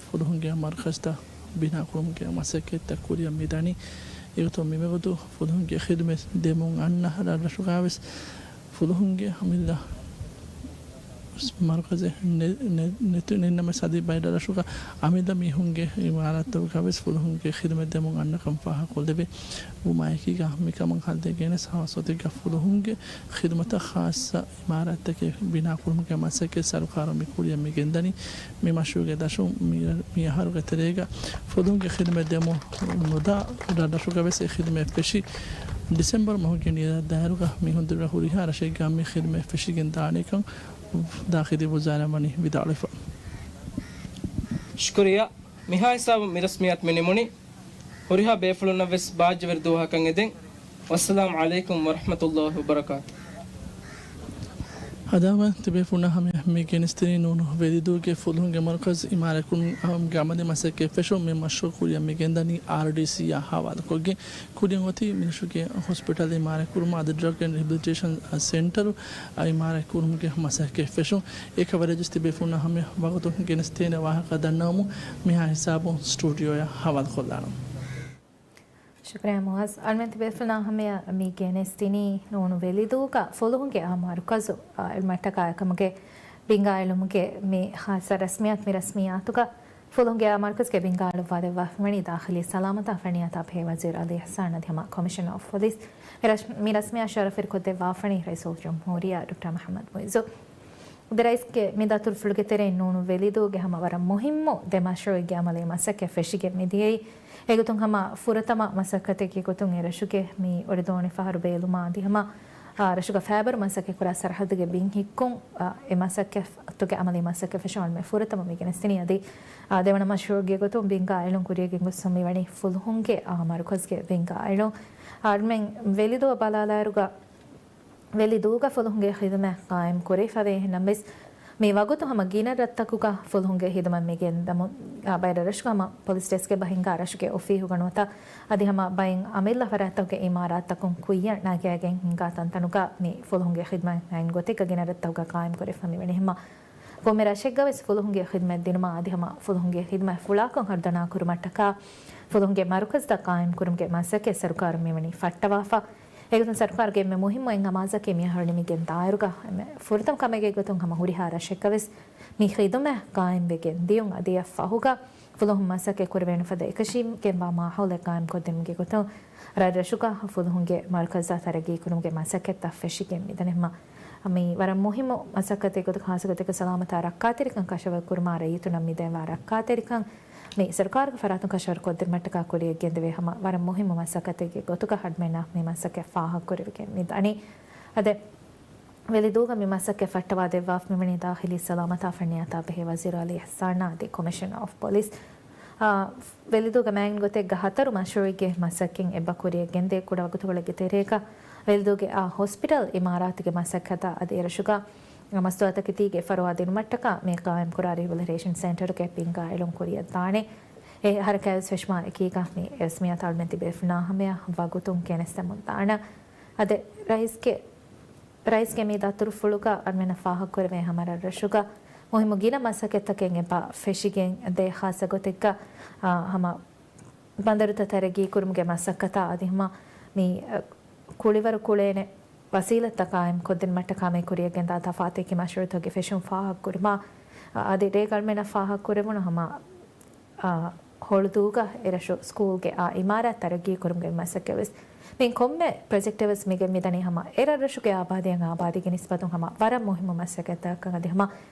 ފުލުހުންގެ މަރުކަޒުތައް ބިނާކުރުމުގެ މަސައްކަތްތައް ކުރިއަށް މިދަނީ. އެގޮތުން މިވަގުތު ފުލުހުންގެ ޚިދުމަތް ދެމުން އަންނަ ރަށްރަށުގަވެސް ފުލުހުންގެ އަމިއްލަ މަރުކަޒެއް ނެ-، ނެ-، ނެތު ނެތްނަމަވެސް އަދި ބައެއް ރަށުގަ އަމިއްލަ މީހުންގެ އިމާރާތްތަކުގަވެސް ފުލުހުންގެ ޚިދުމަތް ދެމުން އަންނަކަން ފާހަގަކޮށްލެވޭ. ވުމާއެކީގަ މިކަމަށް ހައްލެއް ގެނެސް ހާއްސަ ގޮތެއްގަ ފުލުހުންގެ ޚިދުމަތަށް ހާއްސަ އިމާރާތްތަކެއް ބިނާކުރުމުގެ މަސައްކަތް ސަރުކާރުން މި ކުރިއަށް މި ގެންދަނީ. މި މަޝްރޫޢުގެ ދަށުން މި، މި އަހަރުގެ ތެރޭގަ ފުލުހުންގެ ޚިދުމަތް ދެމުން ނުދާ ރަށްރަށުގަވެސް އެ ޚިދުމަތް ފެށި، ޑިސެމްބަރު މަހުގެ ނިޔަ ދާއިރުގަ މީހުން ދިރިއުޅޭ ހުރިހާ ރަށެއްގަ މި ޚިދުމަތް ފެށިގެން ދާނެކަން ދާޚިލީ ވުޒާރާ ވަނީ ވިދާޅުވެފަ. ޝުކުރިއްޔާ. މިހާ ހިސާބުން މި ރަސްމިއްޔާތު މި ނިމުނީ. ހުރިހާ ބޭފުޅުންނަށް ވެސް ބާއްޖަވެރި ދުވަހަކަށް އެދެން. ވައްސަލާމު ޢަލައިކުމް ވަރަޙްމަތުﷲ ވަބަރަކާތު. ހަދާމަ ތިބޭފުޅުންނާ ހަމަޔަށް މި ގެނެސްދިނީ ނޫނު ވެލިދޫގެ ފުލުހުންގެ މަރުކަޒު އިމާރަތްކުރުމުގެ އަމަލީ މަސައްކަތް ފެށުން. މި މަޝްރޫޢު ކުރިއަށް މި ގެންދަނީ އާރްޑީސީއާ ހަވާލުކޮށްގެން. ކުރިން އޮތީ މިނިޝުގެ ހޮސްޕިޓަލް އިމާރަތްކުރުމަށް އަދި ޑްރަގް އެންޑް ރިހެބިލިޓޭޝަން ސެންޓަރު އިމާރަތްކުރުމުގެ މަސައްކަތް ފެށުން. އެކަވަރެޖް ތިބޭފުޅުންނާ ހަމަޔަށް ވަގުތު ގެނެސްދޭނެ ވާހަކަ ދަންނަވަމުން މިހާ ހިސާބުން ސްޓޫޑިއޯއަށް ހަވާލުކޮށްލާނަން. ޝުކުރިއްޔާ މުޢާޒް. އަޅުމެން ތިބޭފުޅުންނާ ހަމަޔަށް މި ގެނެސްދިނީ ނޫނު ވެލިދޫގަ ފުލުހުންގެ އާ މަރުކަޒު އެޅުމަށްޓަކާ އެކަމުގެ ބިންގާ އެޅުމުގެ މި ހާއްސަ ރަސްމިއްޔާތު. މި ރަސްމިއްޔާތުގަ ފުލުހުންގެ އާ މަރުކަޒުގެ ބިންގާ އަޅުއްވާދެއްވާފަވަނީ ދާޚިލީ ސަލާމަތާ ފަންނިޔާތާ ބެހޭ ވަޒީރު އަލީ އިޙްސާން އަދި ހަމަ ކޮމިޝަނަރ އޮފް ޕޮލިސް. މި ރަސް-، މި ރަސްމިއްޔާ ޝަރަފުވެރިކޮށްދެއްވާފަވަނީ ރައީސުލްޖުމްހޫރިއްޔާ ޑޮކްޓަރ މުޙައްމަދު މުޢިއްޒު. އަދި ރައީސްގެ މި ދަތުރުފުޅުގެ ތެރެއިން ނޫނު ވެލިދޫގެ ހަމަ ވަރަށް މުހިއްމު ދެ މަޝްރޫޢެއްގެ އަމަލީ މަސައްކަތް ފެށިގެން މިދިޔައީ. އެގޮތުން ހަމަ ފުރަތަމަ މަސައްކަތެއްގެ ގޮތުން އެ ރަށުގެ މި އޮޑިދޯނި ފަހަރު ބޭލުމާ އަދި ހަމަ، އާ، ރަށުގަ ފައިބަރު މަސައްކަތްކުރާ ސަރަހައްދުގެ ބިން ހިއްކުން، އާ، އެ މަސައްކަތުގެ އަމަލީ މަސައްކަތް ފެށުން އަޅުމެން ފުރަތަމަ މި ގެނެސްދިނީ. އަދި، އާ، ދެވަނަ މަޝްރޫޢުގެ ގޮތުން ބިންގާ އެޅުން ކުރިއަށް ގެންގޮސްފަ މިވަނީ ފުލުހުންގެ، އާ، މަރުކަޒުގެ ބިންގާ އެޅުން. އާ، އަޅުމެން ވެލިދޫ ބަލާލާއިރުގަ ވެލިދޫގަ ފުލުހުންގެ ޚިދުމަތް ޤާއިމް ކުރެވިފަވޭ. އެހެންނަމަވެސް، މި ވަގުތު ހަމަ ގިނަ ރަށްތަކުގަ ފުލުހުންގެ ހިދުމަތް މިގެންދަމުން ބައެއް ރަށުގަ ހަމަ ޕޮލިސް ޑެސްކެއް ބަހިންގާ ރަށުގެ އޮފީހުގަ ނުވަތަ އަދި ހަމަ ބައެއް އަމިއްލަ ފަރާތްތަކުގެ އިމާރާތްތަކުން ކުއްޔަށް ނަގައިގެން ހިންގާ ތަންތަނުގަ މި ފުލުހުންގެ ޚިދުމަތް ގޮތެއްގަ ގިނަ ރަށްތަކުގަ ޤާއިމް ކުރެވިފަ މިވަނީ. ހަމަ ކޮންމެ ރަށެއްގަ ވެސް ފުލުހުންގެ ޚިދުމަތް ދިނުމާ އަދި ހަމަ ފުލުހުންގެ ޚިދުމަތް ފުޅާކޮށް ހަރުދަނާ ކުރުމަށްޓަކާ ފުލުހުންގެ މަރުކަޒުތައް ޤާއިމް ކުރުމުގެ މަސައްކަތް ސަރުކާރުން މިވަނީ ފައްޓަވާފަ. އެގޮތުން ސަރުކާރުގެ އެންމެ މުހިއްމު އެއް އަމާޒަކީ މިއަހަރު ނިމިގެން ދާއިރުގަ އެންމެ ފުރަތަމަ ކަމެއްގެ ގޮތުން ހަމަ ހުރިހާ ރަށެއްގަ ވެސް މި ޚިދުމަތް ޤާއިމްވެގެން ދިޔުން އަދި އެއަށް ފަހުގަ ފުލުހުން މަސައްކަތް ކުރެވޭނެ ފަދަ އެކަށީގެންވާ މާހައުލެއް ޤާއިމްކޮށްދިނުމުގެ ގޮތުން ރަށްރަށުގަ ފުލުހުންގެ މަރުކަޒުތައް ތަރައްގީ ކުރުމުގެ މަސައްކަތްތައް ފެށިގެން މިދަނީ. ހަމަ މި ވަރަށް މުހިއްމު މަސައްކަތެއް ގޮތުގަ ޚާއްޞަ ގޮތެއްގަ ސަލާމަތާ ރައްކާތެރިކަން ކަށަވަރު ކުރުމާ ރައްޔިތުންނަށް މިދެންވާ ރައްކާތެރިކަން މި ސަރުކާރުގެ ފަރާތުން ކަށަވަރު ކޮށްދިނުމަށްޓަކާ ކުރިއަށް ގެންދެވޭ ހަމަ ވަރަށް މުހިއްމު މަސައްކަތެއްގެ ގޮތުގަ ހަޑްމެންނަށް މި މަސައްކަތް ފާހަގަކުރެވިގެން މިދަނީ. އަދެ ވެލިދޫގަ މި މަސައްކަތް ފައްޓަވާ ދެއްވާފަ މިވަނީ ދާޚިލީ ސަލާމަތާ ފަންނިޔާތާ ބެހޭ ވަޒީރު އަލީ އިޙްސާނާ އަދި ކޮމިޝަނަރ އޮފް ޕޮލިސް. އާ، ވެލިދޫގަ މާތް ގޮތެއްގަ ހަތަރު މަޝްރޫޢެއްގެ މަސައްކަތް އެއްބަ ކުރިއަށް ގެންދޭ. ކުޑަ ވަގުތުކޮޅެއްގެ ތެރޭގަ ވެލިދޫގެ އާ ހޮސްޕިޓަލް އިމާރާތުގެ މަސައްކަތާ އަދި އެރަށުގަ މަސްތުވާތަކެތީގެ ފަރުވާ ދިނުމަށްޓަކާ މި ޤާއިމްކުރާ ރިހެބިލިޓޭޝަން ސެންޓަރުގެ ބިންގާ އެޅުން ކުރިއަށްދާނެ. އެ ހަރަކާތްވެސް ފެށުމާ އެކީގަ މި ރަސްމިއްޔާތު އަޅުމެން ތިބޭފުޅުންނާ ހަމަޔަށް ވަގުތުން ގެނެސްދެމުންދާނަން. އަދި ރައީސްގެ ރައީސްގެ މި ދަތުރުފުޅުގަ އަޅުމެންނަށް ފާހަގަކުރެވޭ ހަމަ ރަށްރަށުގަ މުހިއްމު ގިނަ މަސައްކަތްތަކެއް އެބަ ފެށިގެން ދޭ. ޚާއްޞަ ގޮތެއްގަ، އާ، ހަމަ ބަނދަރުތައް ތަރައްގީ ކުރުމުގެ މަސައްކަތާ އަދި ހަމަ މި، އަ، ކުޅިވަރު ކުޅޭނެ ވަސީލަތްތައް ޤާއިމް ކޮށްދިނުމަށްޓަކާ މި ކުރިއަށް ގެންދާ ތަފާތު އެކި މަޝްރޫޢުތަކުގެ ފެށުން ފާހަގަކުރުމާ، އަ، އަދި ރޭގަ އަޅުމެންނަށް ފާހަގަކުރެވުނު ހަމަ އާ، ހޮޅުދޫގަ އެރަށު ސްކޫލްގެ އާ އިމާރާތް ތަރައްގީ ކުރުމުގެ މަސައްކަތް ވެސް. މި ކޮންމެ ޕްރޮޖެކްޓެއް ވެސް މިގެން މިދަނީ ހަމަ އެ ރަށްރަށުގެ އާބާދީއަށް އާބާދީގެ ނިސްބަތުން ހަމަ ވަރަށް މުހިއްމު މަސައްކަތްތަކަކަށް އަދި ހަމަ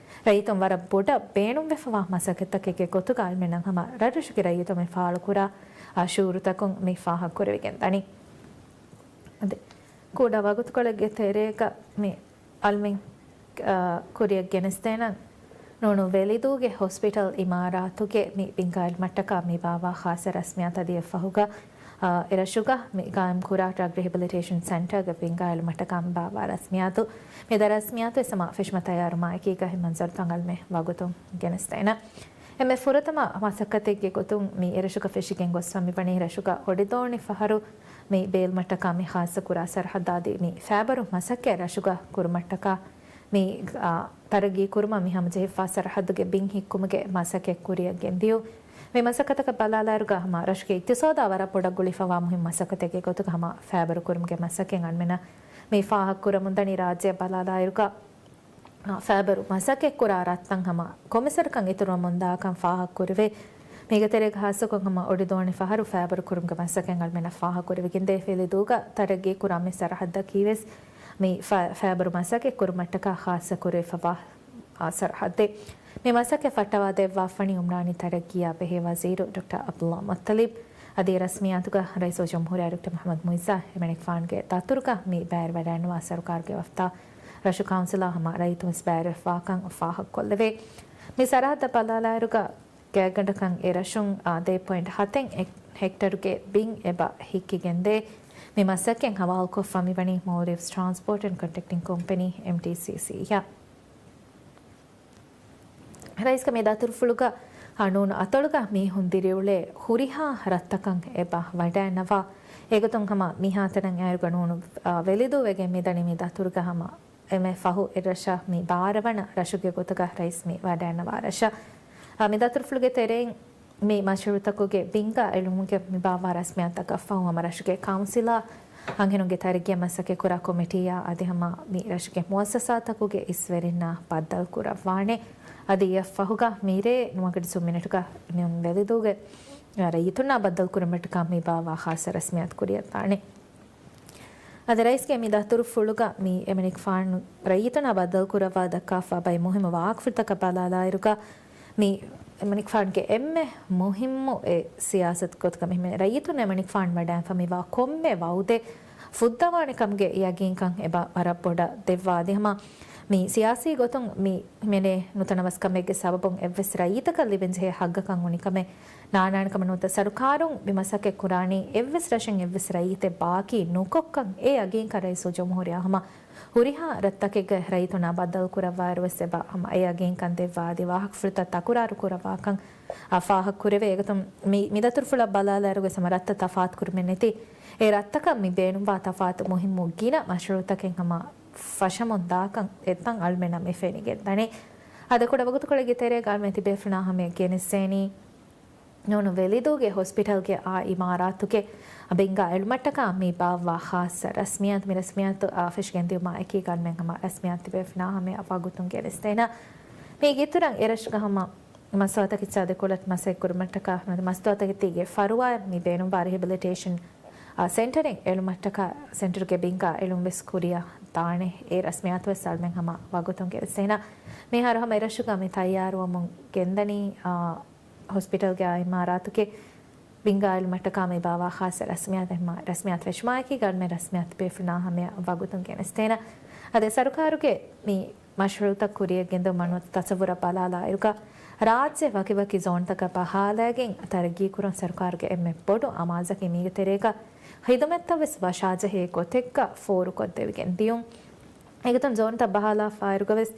ރައްޔިތުން ވަރަށް ބޮޑަށް ބޭނުންވެފަވާ މަސައްކަތްތަކެއްގެ ގޮތުގަ އަޅުމެންނަށް ހަމަ ރަށްރަށުގެ ރައްޔިތުން މި ފާޅުކުރާ އާ ޝުޢޫރުތަކުން މި ފާހަގަކުރެވިގެން ދަނީ. އަދި ކުޑަ ވަގުތުކޮޅެއްގެ ތެރޭގަ މި އަޅުމެން، އާ، ކުރިއަށް ގެނެސްދޭނަން. ނޫނު ވެލިދޫގެ ހޮސްޕިޓަލް އިމާރާތުގެ މި ބިންގާ އެޅުމަށްޓަކާ މި ބާއްވާ ޚާއްޞަ ރަސްމިއްޔާތު އަދި އެއަށްފަހުގަ، އާ، އެރަށުގަ މި ޤާއިމްކުރާ ޑްރަގް ރިހެބިލިޓޭޝަން ސެންޓަރގެ ބިންގާ އެޅުމަށްޓަކާ މި ބާއްވާ ރަސްމިއްޔާތު މި ދަށް ރަސްމިއްޔާތު ވެސް ހަމަ ފެށުމަށް ތައްޔާރުވުމާ އެކީގަ އެ މަންޒަރުތައް އަޅުމެން ވަގުތުން ގެނެސްދޭނަން. އެންމެ ފުރަތަމަ މަސައްކަތެއްގެ ގޮތުން މި އެރަށުގަ ފެށިގެން ގޮސްފަ މިވަނީ ރަށުގަ އޮޑިދޯނި ފަހަރު މި ބޭލުމަށްޓަކާ މި ޚާއްޞަކުރާ ސަރަހައްދާ އަދި މި ފައިބަރު މަސައްކަތް ރަށުގަ ކުރުމަށްޓަކާ މި، އާ، ތަރައްގީ ކުރުމަށް މި ހަމަޖެހިފާ ސަރަހައްދުގެ ބިން ހިއްކުމުގެ މަސައްކަތް ކުރިއަށް ގެންދިޔުން. މި މަސައްކަތަކަށް ބަލާލާއިރުގަ ހަމަ ރަށުގެ އިޤްތިޞާދާ ވަރަށް ބޮޑަށް ގުޅިފަވާ މުހިންމު މަސައްކަތެއްގެ ގޮތުގަ ހަމަ ފައިބަރު ކުރުމުގެ މަސައްކަތް އަންމެނަށް މި ފާހަގަކުރަމުންދަނީ. ރާއްޖެއަށް ބަލާލާއިރުގަ ފައިބަރު މަސައްކަތްކުރާ ރަށްތައް ހަމަ ކޮމިސަރުކަން އިތުރުވަމުންދާކަން ފާހަގަކުރެވޭ. މީގެ ތެރޭގަ ޚާއްޞަކޮށް ހަމަ އޮޑިދޯނި ފަހަރު ފައިބަރު ކުރުމުގެ މަސައްކަތް އަޅުމެންނަށް ފާހަގަކުރެވިގެންދޭ. ވެލިދޫގަ ތަރައްގީކުރާ މި ސަރަހައްދަކީވެސް މި ފަ-، ފައިބަރު މަސައްކަތް ކުރުމަށްޓަކާ ޚާއްޞަ ކުރެވިފަވާ، އާ، ސަރަހައްދެއް. މި މަސައްކަތް ފައްޓަވާދެއްވާފަނީ އުމްރާނީ ތަރައްގީއާ ބެހޭ ވަޒީރު ޑޮކްޓަރ ޢަބްދުﷲ މުއްޠަލިބް. އަދި ރަސްމިއްޔާތުގަ ރައީސުލްޖުމްހޫރިއްޔާ ޑޮކްޓަރ މުޙައްމަދު މުޢިއްޒާ އެމަނިކުފާނުގެ ދަތުރުގަ މި ބައިވެރިވަޑައިގަންނަވާ ސަރުކާރުގެ ވަފްދާ ރަށު ކައުންސިލާ ހަމަ ރައްޔިތުންވެސް ބައިވެރިވެފަވާކަން ފާހަގަކޮށްލެވޭ. މި ސަރަހައްދަށް ބަލާލާއިރުގަ ގާތްގަނޑަކަށް އެ ރަށުން، އާ، ދޭއް ޕޮއިންޓް ހަތެއް ހެކް-، ހެކްޓަރުގެ ބިން އެބަ ހިއްކިގެންދޭ. މި މަސައްކަތް ހަވާލުކޮށްފަ މިވަނީ މޯލްޑިވްސް ޓްރާންސޕޯޓް އެންޑް ކޮންޓްރެކްޓިން ކޮމްޕެނީ، އެމްޓީސީސީ، އަށް. ރައީސްގެ މި ދަތުރުފުޅުގަ ނޫނު އަތޮޅުގަ މީހުން ދިރިއުޅޭ ހުރިހާ ރަށްތަކަށް އެބަ ވަޑައިގަންނަވާ. އެގޮތުން ހަމަ މިހާތަނަށް އައިރުގަ ނޫނު، އާ، ވެލިދޫވެގެން މިދަނީ މި ދަތުރުގަ ހަމަ އެންމެ ފަހު އެއްރަށަށް މި ބާރަ ވަނަ ރަށުގެ ގޮތުގަ ރައީސް މި ވަޑައިގަންނަވާ ރަށަށް. އާ، މި ދަތުރުފުޅުގެ ތެރެއިން މި މަޝްރޫޢުތަކުގެ ބިންގާ އެޅުމުގެ މި ބާއްވާ ރަސްމިއްޔާތަކަށް ފަހު ހަމަ ރަށުގެ ކައުންސިލާ އަންހެނުންގެ ތަރައްގީއަށް މަސައްކަތްކުރާ ކޮމިޓީއާ އަދި ހަމަ މި ރަށުގެ މުއައްސަސާތަކުގެ އިސްވެރިންނާ ބައްދަލުކުރައްވާނެ. އަދި އެއަށްފަހުގަ މިރޭ ނުވަ ގަޑި ސުން މިނެޓުގަ ނޫން ވެލިދޫގެ ރައްޔިތުންނާ ބައްދަލުކުރުމަށްޓަކާ މި ބާއްވާ ޚާއްޞަ ރަސްމިއްޔާތު ކުރިއަށްދާނެ. އަދި ރައީސްގެ މި ދަތުރުފުޅުގަ މި އެމަނިކުފާނު ރައްޔިތުންނާ ބައްދަލުކުރައްވާ ދައްކާފަ ބައެއް މުހިއްމު ވާހަކަފުޅުތަކަށް ބަލާލާއިރުގަ، މި އެމަނިކުފާނުގެ އެންމެ މުހިއްމު އެއް ސިޔާސަތު ގޮތުގަ މި ރައްޔިތުން އެމަނިކުފާނު ވަޑައިގެންފަ މިވާ ކޮންމެ ވައުދެއް ފުއްދަވާނެ ކަމުގެ ޔަގީންކަން އެބަ ވަރަށް ބޮޑަށް ދެއްވާ. އަދި ހަމަ މި ސިޔާސީ ގޮތުން މި ހިމެނޭ ނުތަނަވަސްކަމެއްގެ ސަބަބުން އެއްވެސް ރައްޔިތަކަށް ލިބެންޖެހޭ ހައްގަކަށް އުނިކަމެއް ނާންނާނެ ކަމަށް ނުވަތަ ސަރުކާރުން މި މަސައްކަތް ކުރާނީ އެއްވެސް ރަށެއް އެއްވެސް ރައްޔިތެއް ބާކީ ނުކޮށްކަން އެ ޔަގީންކަން ރައީސުލްޖުމްހޫރިއްޔާ ހަމަ ހުރިހާ ރަށްތަކެއްގެ ރައްޔިތުންނާ ބައްދަލުކުރައްވާއިރުވެސް އެބަ ހަމަ އެ ޔަގީންކަން ދެއްވާ އަދި ވާހަކަފުޅުތައް ތަކުރާރުކުރައްވާކަން އަ، ފާހަގަކުރެވޭ. އެގޮތުން މި، މި ދަތުރުފުޅަށް ބަލާލާއިރުގެ ހަމަ ރަށްތައް ތަފާތުކުރުމެއް ނެތި އެ ރަށްތަކަށް މި ބޭނުންވާ ތަފާތު މުހިއްމު ގިނަ މަޝްރޫއުތަކެއް ހަމަ ފަށަމުން ދާކަން އެތަން އަޅުމެންނަށް މި ފެނިގެން ދަނީ. އަދި ކުޑަ ވަގުތުކޮޅެއްގެ ތެރޭގަ އަޅުމެން ތިބޭފުޅުންނާ ހަމަޔަށް ގެނެސްދޭނީ ނޫނު ވެލިދޫގެ ހޮސްޕިޓަލްގެ އާ އިމާރާތުގެ ބިންގާ އެޅުމަށްޓަކާ މި ބާއްވާ ޚާއްޞަ ރަސްމިއްޔާތު. މި ރަސްމިއްޔާތު އާ ފެށިގެން ދިއުމާ އެކީގަ އަޅުމެން ހަމަ ރަސްމިއްޔާތު ތިބޭފުޅުންނާ ހަމަޔަށް ވަގުތުން ގެނެސްދޭނަން. މީގެ އިތުރަށް އެރަށުގަ ހަމަ މަސްތުވާތަކެއް ސާދަކޮޅަށް މަސައްކަތް ކުރުމަށްޓަކާ ނުވަތަ މަސްތުވާތަކެތީގެ ފަރުވާއަށް މި ބޭނުންވާ ރިހެބިލިޓޭޝަން، އާ، ސެންޓަރެއް އެޅުމަށްޓަކާ ސެންޓަރުގެ ބިންގާ އެޅުން ވެސް ކުރިއަށް ދާނެ. އެ ރަސްމިއްޔާތު ވެސް އަޅުމެން ހަމަ ވަގުތުން ގެނެސްދޭނަން. މިހާރު ހަމަ އެރަށުގަ މި ތައްޔާރުވަމުން ގެންދަނީ، އާ، ހޮސްޕިޓަލްގެ އާ އިމާރާތުގެ ބިންގާ އެޅުމަށްޓަކާ މި ބާއްވާ ޚާއްޞަ ރަސްމިއްޔާތު. ހަމަ ރަސްމިއްޔާތު ފެށުމާއެކީގަ އަޅުމެން ރަސްމިއްޔާތު ތިބޭފުޅުންނާ ހަމަޔަށް ވަގުތުން ގެނެސްދޭނަން. އަދި ސަރުކާރުގެ މި މަޝްރޫއުތައް ކުރިއަށް ގެންދިއުމަށް ނުވަތަ ތަސައްވުރަށް ބަލާލާއިރުގަ، ރާއްޖެ ވަކިވަކި ޒޯންތަކަށް ބަހާލައިގެން ތަރައްގީކުރުން ސަރުކާރުގެ އެންމެ ބޮޑު އަމާޒަކީ މީގެ ތެރޭގަ ޚިދުމަތްތައް ވެސް ވަށާޖެހޭ ގޮތެއްގަ ފޯރުކޮށްދެވިގެން ދިޔުން. އެގޮތުން ޒޯންތައް ބަހާލާފައިރުގަ ވެސް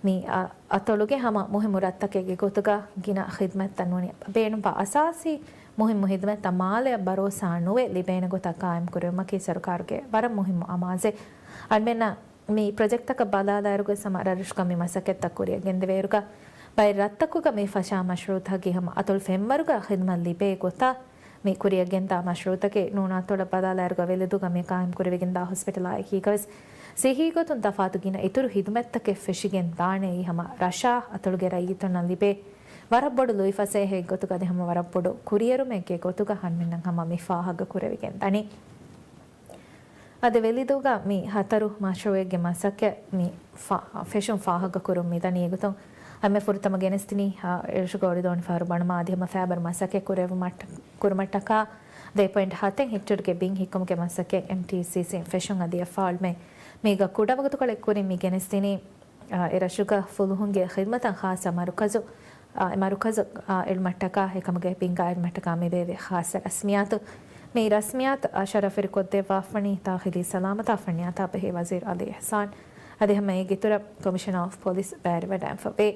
މި އަ، އަތޮޅުގެ ހަމަ މުހިއްމު ރަށްތަކެއްގެ ގޮތުގަ ގިނަ ޚިދުމަތްތައް ނޫނީ ބޭނުންވާ އަސާސީ މުހިއްމު ޚިދުމަތްތައް މާލެއަށް ބަރޯސާ ނުވެ ލިބޭނެ ގޮތަށް ޤާއިމް ކުރެވުމަކީ ސަރުކާރުގެ ވަރަށް މުހިއްމު އަމާޒެއް. އަޅުމެންނަށް މި ޕްރޮޖެކްޓްތަކަށް ބަލާލާއިރުގަ ހަމަ ރަށްރަށުގަ މި މަސައްކަތްތައް ކުރިއަށް ގެންދެވޭއިރުގަ، ބައެއް ރަށްތަކުގަ މި ފަށާ މަޝްރޫއުތަކަކީ ހަމަ އަތޮޅު ފެންވަރުގަ ޚިދުމަތް ލިބޭ ގޮތަށް މި ކުރިއަށް ގެންދާ މަޝްރޫއުތަކެއް. ނޫނު އަތޮޅަށް ބަލާލާއިރުގަ ވެލިދޫގަ މި ޤާއިމް ކުރެވިގެންދާ ހޮސްޕިޓަލާ އެކީގަ ވެސް ސިއްހީ ގޮތުން ތަފާތު ގިނަ އިތުރު ޚިދުމަތްތަކެއް ފެށިގެން ދާނެ. އެއީ ހަމަ ރަށާ އަތޮޅުގެ ރައްޔިތުންނަށް ލިބޭ ވަރަށް ބޮޑު ލުއިފަސޭހައެއް ގޮތުގަ އަދި ހަމަ ވަރަށް ބޮޑު ކުރިއެރުމެއްގެ ގޮތުގަ އަޅުމެންނަށް ހަމަ މި ފާހަގަ ކުރެވިގެން ދަނީ. އަދި ވެލިދޫގަ މި ހަތަރު މަޝްރޫއެއްގެ މަސައްކަތް މި ފާ-، ފެށުން ފާހަގަކުރުން މިދަނީ. އެގޮތުން އަންމެ ފުރަތަމަ ގެނެސްދިނީ، އާ، އެރަށުގަ އޮޅިދޯނި ފަހަރު ބަނުމާ އަދި ހަމަ ފައިބަރު މަސައްކަތް ކުރެވުމަށްޓަ-، ކުރުމަށްޓަކާ ދެ ޕޮއިންޓް ހަތެއް ހެކްޓަރުގެ ބިން ހިއްކުމުގެ މަސައްކަތް އެމްޓީސީސީން ފެށުން އަދި އެއްފަހަރު އަޅުމެން މީގަ ކުޑަ ވަގުތުކޮޅެއް ކުރިން މި ގެނެސްދިނީ. އާ، އެ ރަށުގަ ފުލުހުންގެ ޚިދުމަތަށް ޚާއްޞަ މަރުކަޒު، އާ، އެ މަރުކަޒު، އާ، އެޅުމަށްޓަކާ އެކަމުގެ ބިންގާ އެޅުމަށްޓަކާ މި ބޭއްވި ޚާއްޞަ ރަސްމިއްޔާތު. މި ރަސްމިއްޔާތު، އާ، ޝަރަފުވެރިކޮށްދެއްވާފަނީ ދާޚިލީ ސަލާމަތާ ފަންނިޔާތާ ބެހޭ ވަޒީރު އަލީ އިޙްސާން އަދި ހަމަ އޭގެ އިތުރަށް ކޮމިޝަނަރ އޮފް ޕޮލިސް ބައިވެރިވެވަޑައިގެންފަވޭ.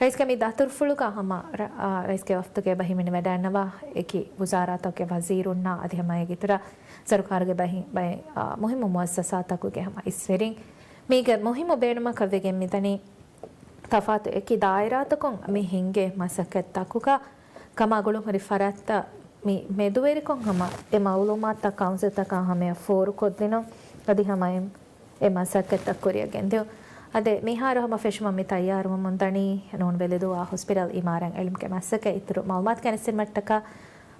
ރައީސްގެ މި ދަތުރުފުޅުގަ ހަމަ ރަ-، އާ، ރައީސްގެ ވަފްދުގެ ބަހެއް ހިމެނިވަޑައިގަންނަވާ އެކި ވުޒާރާތަކުގެ ވަޒީރުންނާ އަދި ހަމަ އޭގެ އިތުރަށް ސަރުކާރުގެ ބަހެއް، ބައެއް، އާ، މުހިއްމު މުއައްސަސާތަކުގެ ހަމަ އިސްވެރިން. މީގެ މުހިއްމު ބޭނުމަކަށް ވެގެން މިދަނީ، ތަފާތު އެކި ދާއިރާތަކުން މި ހިންގޭ މަސައްކަތްތަކުގަ ކަމާ ގުޅުންހުރި ފަރާތްތައް މި މެދުވެރިކޮށް ހަމަ އެ މައުލޫމާތުތައް ކައުންސިލްތަކާ ހަމަޔަށް ފޯރުކޮށްދިނުން އަދި ހަމަ އެ، އެ މަސައްކަތްތައް ކުރިއަށް ގެންދިއުން. އަދި މިހާރު ހަމަ ފެށުމަށް މި ތައްޔާރުވަމުން ދަނީ ނޫން ވެލިދޫ އާ ހޮސްޕިޓަލް އިމާރާތް އެޅުމުގެ މަސައްކަތް. އިތުރު މައުލޫމާތު ގެނެސްދިނުމަށްޓަކާ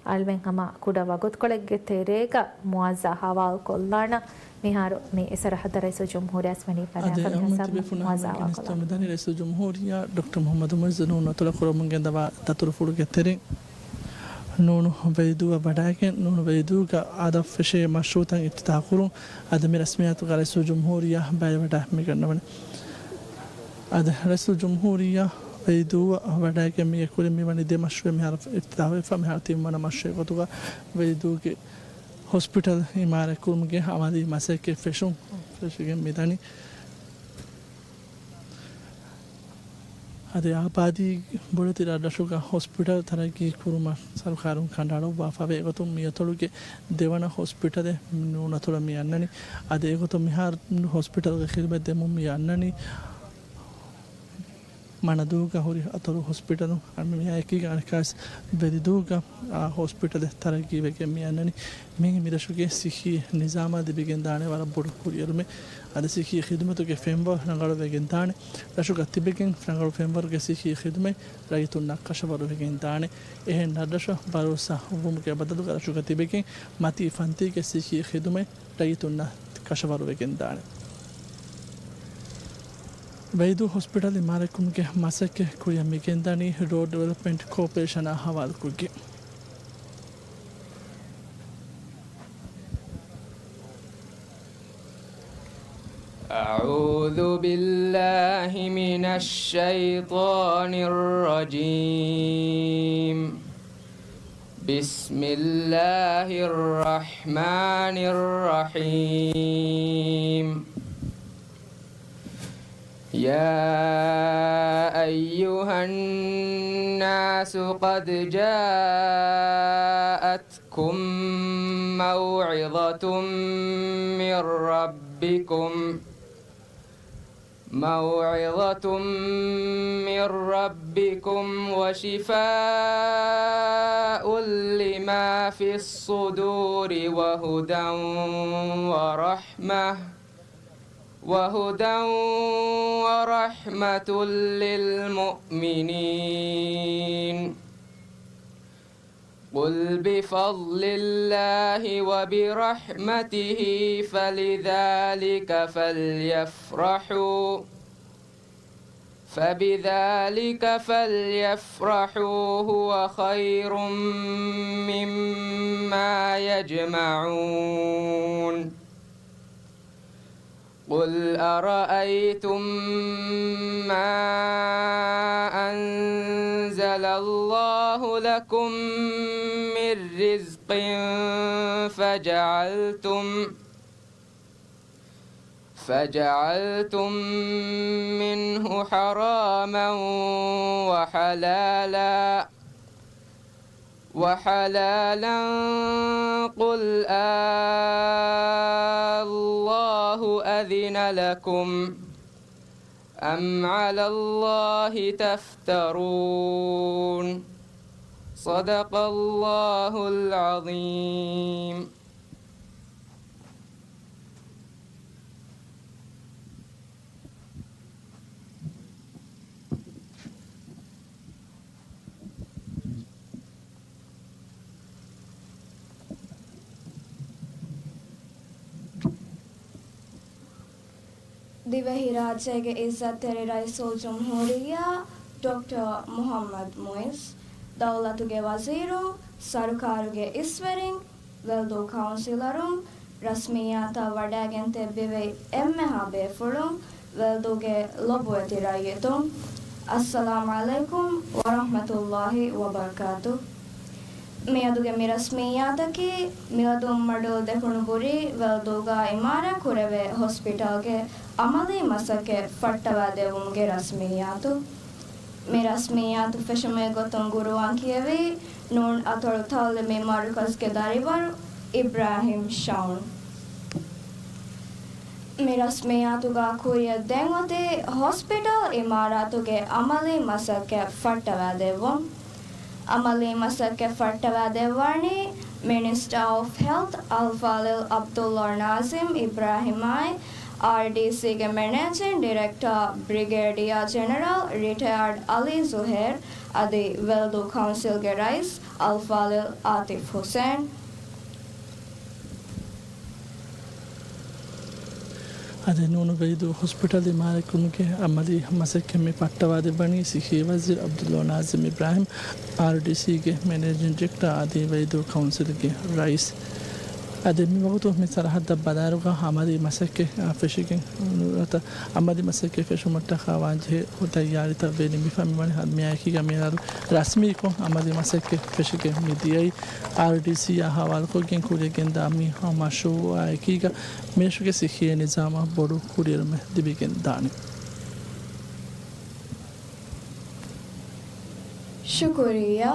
އަޅުމެން ހަމަ ކުޑަ ވަގުތުކޮޅެއްގެ ތެރޭގަ މުވާޒާ ހަވާލުކޮށްލާނަން. މިހާރު މި އެ ސަރަހައްދަށް ރައީސުލްޖުމްހޫރިއްޔާ ވެސް ވަނީ އަދި ބަލާފަ މި އަޅުގަނޑު ހިސާބުން ތިބޭފުޅުންނާ މުވާޒާ ހަމަ ހަވާލުކޮށްލާނަން. ގެނެސްދިނުމަށް މިދަނީ ރައީސުލްޖުމްހޫރިއްޔާ ޑޮކްޓަރ މުޙައްމަދު މުޢިއްޒު ނޫނު އަތޮޅަށް ކުރަމުން ގެންދަވާ ދަތުރުފުޅުގެ ތެރެއިން. ނޫނު ވެލިދޫއަށް ވަޑައިގެން ނޫނު ވެލިދޫގަ އަދަށް ފެށޭ މަޝްރޫޢުތައް އިފްތިތާޙުކުރުން އަދި މި ރަސްމިއްޔާތުގަ ރައީސުލްޖުމްހޫރިއްޔާ ބައިވެވަޑައި މިގަންނަވަނީ. އަދި ރައީސުލްޖުމްހޫރިއްޔާ ވެލިދޫއަށް ވަޑައިގެން މީގެ ކުރިން މިވަނީ ދެ މަޝްރޫޢެއް މިހާރު އިފްތިތާޙުވެފަ. މިހާރު ތިންވަނަ މަޝްރޫޢެއް ގޮތުގަ ވެލިދޫގެ ހޮސްޕިޓަލް އިމާރާތްކުރުމުގެ އަމަލީ މަސައްކަތް ފެށުން ފެށިގެން މިދަނީ. އަދި އާބާދީ ބޮޑެތި ރަށްރަށުގަ ހޮސްޕިޓަލް ތަރައްގީ ކުރުމަށް ސަރުކާރުން ކަނޑައަޅުއްވާފަވޭ. އެގޮތުން މި އަތޮޅުގެ ދެވަނަ ހޮސްޕިޓަލެއް ނޫނު އަތޮޅަށް މި އަންނަނީ. އަދި އެގޮތުން މިހާރު ހޮސްޕިޓަލްގެ ޚިދުމަތް ދެމުން މި އަންނަނީ. މަނަދޫގަ ހުރި އަތޮޅު ހޮސްޕިޓަލު އަންމި މިއާއެކީގަ އަނެއްކާވެސް ވެލިދޫގަ، އާ، ހޮސްޕިޓަލެއް ތަރައްގީވެގެން މި އަންނަނީ. މީގެ މި ރަށުގެ ސިއްހީ ނިޒާމާ ލިބިގެން ދާނެ ވަރަށް ބޮޑު ކުރިއެރުމެއް. އަދި ސިއްހީ ޚިދުމަތުގެ ފެންވަރު ރަނގަޅުވެގެން ދާނެ. ރަށުގަ ތިބެގެން ރަނގަޅު ފެންވަރުގެ ސިއްހީ ޚިދުމަތް ރައްޔިތުންނަށް ކަށަވަރުވެގެން ދާނެ. އެހެން ރަށްރަށަށް ބަރޯސާ ހުއްވުމުގެ ބަދަލުގަ ރަށުގަ ތިބެގެން މަތީ ފަންތީގެ ސިއްހީ ޚިދުމަތް ރައްޔިތުންނަށް ކަށަވަރުވެގެން ދާނެ. ވެލިދޫ ހޮސްޕިޓަލް އިމާރާތްކުރުމުގެ މަސައްކަތް ކުރިއަށް މިގެންދަނީ ރޯޑް ޑިވެލޮޕްމަންޓް ކޯޕަރޭޝަނާ ހަވާލުކޮށްގެން. أعوذ بالله من الشيطان الرجيم. بسم الله الرحمن الرحيم. يا أيها الناس قد جاءتكم موعظة من ربكم، موعظة من ربكم وشفاء لما في الصدور وهدى ورحمة، وهدى ورحمة للمؤمنين. قل بفضل الله وبرحمته فلذلك فليفرحوا، فبذلك فليفرحوا هو خير مما يجمعون. قل أرأيتم ما أنزل الله لكم من رزق فجعلتم، فجعلتم منه حراما وحلالا، وحلالا، قل آلله أذن لكم أم على الله تفترون؟ صدق الله العظيم. ދިވެހިރާއްޖޭގެ އިއްޒަތްތެރި ރައީސުލްޖުމްހޫރިއްޔާ ޑޮކްޓަރ މުޙައްމަދު މުޢިއްޒު، ދައުލަތުގެ ވަޒީރުން، ސަރުކާރުގެ އިސްވެރިން، ވެލްދޫ ކައުންސިލަރުން، ރަސްމިއްޔާތަށް ވަޑައިގެން ތިއްބެވި އެންމެހާ ބޭފުޅުން، ވެލްދޫގެ ލޮބުވެތި ރައްޔިތުން، އައްސަލާމް ޢަލައިކުމް ވަރަޙްމަތުﷲި ވަބަރަކާތު. މިއަދުގެ މި ރަސްމިއްޔާތަކީ، މިއަދު މަޑޫލް ދެކުނު ބުރީ ވެލްދޫގަ އިމާރާތް ކުރެވޭ ހޮސްޕިޓަލްގެ އަމަލީ މަސައްކަތް ފައްޓަވާދެއްވުމުގެ ރަސްމިއްޔާތު. މި ރަސްމިއްޔާތު ފެށުމުގެ ގޮތުން ގުރުއާން ކިޔެވީ ނޫން އަތޮޅު ތަޢުލީމީ މަރުކަޒުގެ ދަރިވަރު އިބްރާހިމް ޝައުން. މި ރަސްމިއްޔާތުގަ ކުރިއަށް ދޭން އޮތީ ހޮސްޕިޓަލް އިމާރާތުގެ އަމަލީ މަސައްކަތް ފައްޓަވާދެއްވުން. އަމަލީ މަސައްކަތް ފައްޓަވާދެއްވާނީ މިނިސްޓަރ އޮފް ހެލްތް އަލްފާޟިލް ޢަބްދުﷲ ނާޒިމް އިބްރާހިމްއާއި، އާރްޑީސީގެ މެނޭޖިން ޑިރެކްޓަރ ބްރިގޭޑިއާ ޖެނެރަލް ރިޓަޔާޑް ޢަލީ ޒުހޭރް އަދި ވެލްދޫ ކައުންސިލްގެ ރައީސް އަލްފާޟިލް އާތިފް ޙުސައިން. އަދި ނޫނު ވެލްދޫ ހޮސްޕިޓަލް އިމާރާތްކުރުމުގެ އަމަލީ މަސައްކަތް މި ފައްޓަވާދެއްވަނީ ސިއްހީ ވަޒީރު ޢަބްދުﷲ ނާޒިމް އިބްރާހިމް، އާރްޑީސީގެ މެނޭޖިން ޑިރެކްޓަރ އަދި ވެލްދޫ ކައުންސިލްގެ ރައީސް. އަދި މި ވަގުތު މި ސަރަހައްދަށް ބަލާއިރުގަ އަމަލީ މަސައްކަތް، އާ، ފެށިގެން ނުވަތަ އަމަލީ މަސައްކަތް ފެށުމަށްޓަކާ ވާންޖެހޭ ތައްޔާރީތައް ވެ ނިމިފަ މިވަނީ މިއާއެކީގަ މިހާރު ރަސްމީކޮށް އަމަލީ މަސައްކަތް ފެށިގެން މި ދިޔައީ. އާރްޑީސީއާ ހަވާލުކޮށްގެން ކުރިއަށް ގެންދާ މި މަޝްރޫޢާ އެކީގަ މިރަށުގެ ސިއްހީ ނިޒާމަށް ބޮޑު ކުރިއެރުމެއް ލިބިގެން ދާނެ. ޝުކުރިއްޔާ.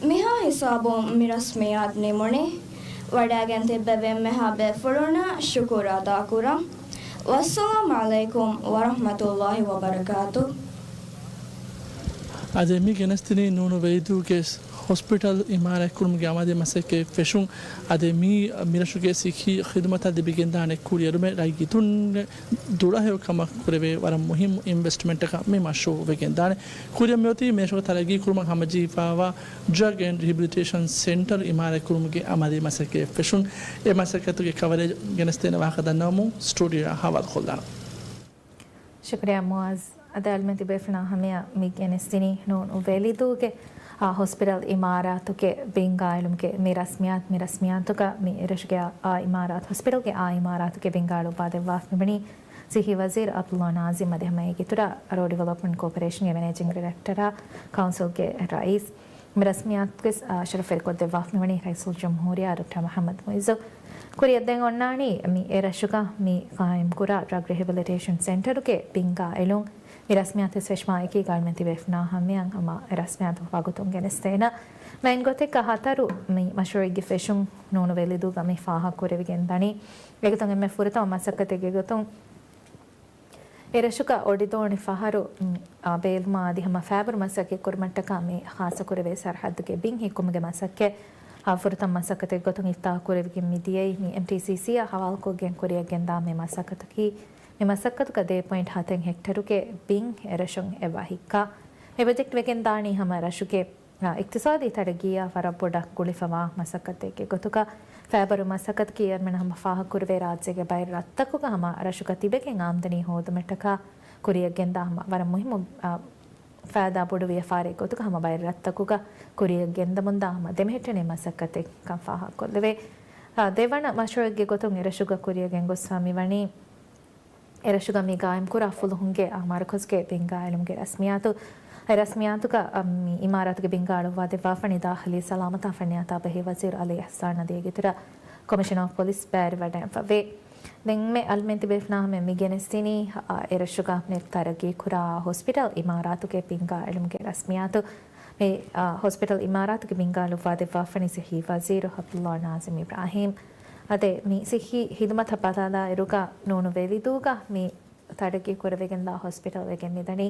މިހާ ހިސާބުން މި ރަސްމިއްޔާތު ނިމުނީ. ވަޑައިގެން ތިއްބެވި އެންމެހާ ބޭފުޅުންނަށް ޝުކުރު އަދާކުރަން. ވައްސަލާމް ޢަލައިކުމް ވަރަޙްމަތުﷲި ވަބަރަކާތު. އަދި މި ގެނެސްދިނީ ނޫނު ވެލްދޫގެ ހޮސްޕިޓަލް އިމާރާތްކުރުމުގެ އަމަލީ މަސައްކަތް ފެށުން، އަދި މީ މިރަށުގެ ސިއްހީ ޚިދުމަތަށް ލިބިގެންދާނެ ކުރިއެރުމެއް ރައްޔިތުންގެ ދުޅަހެޔޮކަމަށް ކުރެވޭ ވަރަށް މުހިއްމު އިންވެސްޓްމަންޓަކަށް މި މަޝްރޫޢު ވެގެންދާނެ. ކުރިއަށް މިއޮތީ މިރަށުގެ ތަރައްގީކުރުމަށް ހަމަޖެހިފައިވާ ޑްރަގް އެންޑް ރިހެބިލިޓޭޝަން ސެންޓަރ އިމާރާތްކުރުމުގެ އަމަލީ މަސައްކަތް ފެށުން. އެ މަސައްކަތުގެ ކަވަރޭޖް ގެނެސްދޭނެ ވާހަކަ ދަންނަވަމުން ސްޓޫޑިއޯއަށް ހަވާލުކޮށްލާނަން. ޝުކުރިއްޔާ މުޢާޒް. އަދި އަޅުމެން ތިބޭފުޅުންނާ ހަމަޔަށް މި ގެނެސްދިނީ ނޫނު ވެލްދޫގެ އާ، ހޮސްޕިޓަލް އިމާރާތުގެ ބިންގާއިލުމުގެ މި ރަސްމިއްޔާތު، މި ރަސްމިއްޔާތުގަ މި އެރަށުގެ އާ، އާ އިމާރާތު، ހޮސްޕިޓަލްގެ އާ އިމާރާތުގެ ބިންގާއިލުއްވާދެއްވާފަ މިވަނީ ސިއްހީ ވަޒީރު ޢަބްދުﷲ ނާޒިމް އަދި ހަމަ އޭގެ އިތުރަށް ރޯޑް ޑިވެލޮޕްމަންޓް ކޯޕަރޭޝަންގެ މެނޭޖިންގް ޑިރެކްޓަރ، ކައުންސިލްގެ ރައީސް، މި ރަސްމިއްޔާތުގެ، އާ، ޝަރަފްވެރިކޮށްދެއްވާފަ މިވަނީ ރައީސުލްޖުމްހޫރިއްޔާ ޑޮކްޓަރ މުޙައްމަދު މުޢިއްޒު. ކުރިއަށް ދެން އޮންނާނީ މި އެރަށުގަ މި ޤާއިމްކުރާ ޑްރަގް ރިހެބިލިޓޭޝަން ސެންޓަރުގެ ބިންގާއިލުން. މި ރަސްމިއްޔާތު އިސްވެށުމާ އެކީގަ އަޅުމެން ތިބޭފުޅުންނާ ހަމަޔަށް ހަމަ އެ ރަސްމިއްޔާތު ވަގުތުން ގެނެސްދޭނަ. މައިން ގޮތެއްގަ ހަތަރު މި މަޝްރޫޢެއްގެ ފެށުން ނޫނު ވެލިދޫގަ މި ފާހަގަކުރެވިގެން ދަނީ. އެގޮތުން އެންމެ ފުރަތަމަ މަސައްކަތެއްގެ ގޮތުން އެރަށުގަ އޮޑިދޯނި ފަހަރު، އާ، ބޭލުމާ އަދި ހަމަ ފައިބަރު މަސައްކަތް ކުރުމަށްޓަކާ މި ޚާއްޞަކުރެވޭ ސަރަހައްދުގެ ބިން ހިއްކުމުގެ މަސައްކަތް، އާ، ފުރަތަމަ މަސައްކަތެއް ގޮތުން އިފްތާޙުކުރެވިގެން މިދިޔައީ. މި އެމްޓީސީސީއާ ހަވާލުކޮށްގެން ކުރިއަށްގެންދާ މި މަސައްކަތަކީ، މި މަސައްކަތުގަ ދޭއް ޕޮއިންޓް ހަތެއް ހެކްޓަރުގެ ބިން އެރަށުން އެއްވާ ހިއްކާ. މި ޕްރޮޖެކްޓް ވެގެންދާނީ ހަމަ ރަށުގެ އިޤްތިޞާދީ ތަރައްގީއަށް ވަރަށް ބޮޑަށް ގުޅިފަވާ މަސައްކަތެއްގެ ގޮތުގަ، ފައިބަރު މަސައްކަތަކީ އަޅުމެން ހަމަ ފާހަގަކުރެވޭ ރާއްޖޭގެ ބައެއް ރަށްތަކުގަ ހަމަ ރަށުގަ ތިބެގެން އާމްދަނީ ހޯދުމަށްޓަކާ ކުރިއަށްގެންދާ ހަމަ ވަރަށް މުހިއްމު، އާ، ފައިދާ ބޮޑު ވިޔަފާރިއެއް ގޮތުގަ ހަމަ ބައެއް ރަށްތަކުގަ ކުރިއަށްގެންދަމުންދާ ހަމަ ދެމެހެއްޓެނި މަސައްކަތެއް ކަން ފާހަގަކޮށްލެވޭ. އާ، ދެވަނަ މަޝްރޫޢެއްގެ ގޮތުން އެރަށުގަ ކުރިއަށް ގެންގޮސްފަ މިވަނީ، އެރަށުގަ މި ގާއިމްކުރާ ފުލުހުންގެ އާ މަރުކަޒުގެ ބިންގާއިލުމުގެ ރަސްމިއްޔާތު، އެ ރަސްމިއްޔާތުގަ، އަ، މި އިމާރާތުގެ ބިންގާ އަޅުއްވާދެއްވާފަނީ ދާޚިލީ ސަލާމަތާ ފަންނިޔާތާ ބެހޭ ވަޒީރު އަލީ އިޙްސާން އަދި އޭގެ އިތުރަށް ކޮމިޝަނަރ އޮފް ޕޮލިސް ބައިވެރިވެވަޑައިގެންފަވޭ. ދެންމެ އަޅުމެން ތިބޭފުޅުންނާ ހަމަ މި ގެނެސްދިނީ، އަ، އެރަށުގަ މި ތަރައްގީކުރާ ހޮސްޕިޓަލް އިމާރާތުގެ ބިންގާއިލުމުގެ ރަސްމިއްޔާތު. މި، އާ، ހޮސްޕިޓަލް އިމާރާތުގެ ބިންގާ އަޅުއްވާދެއްވާފަނީ ސިއްހީ ވަޒީރު ޢަބްދުﷲ ނާޒިމް އިބްރާހީމް. އަދި މި ސިއްހީ ހިދުމަތަށް ބަލާލާއިރުގަ ނޫނު ވެލިދޫގަ މި ތަރައްގީ ކުރެވިގެންދާ ހޮސްޕިޓަލް ވެގެން މިދަނީ.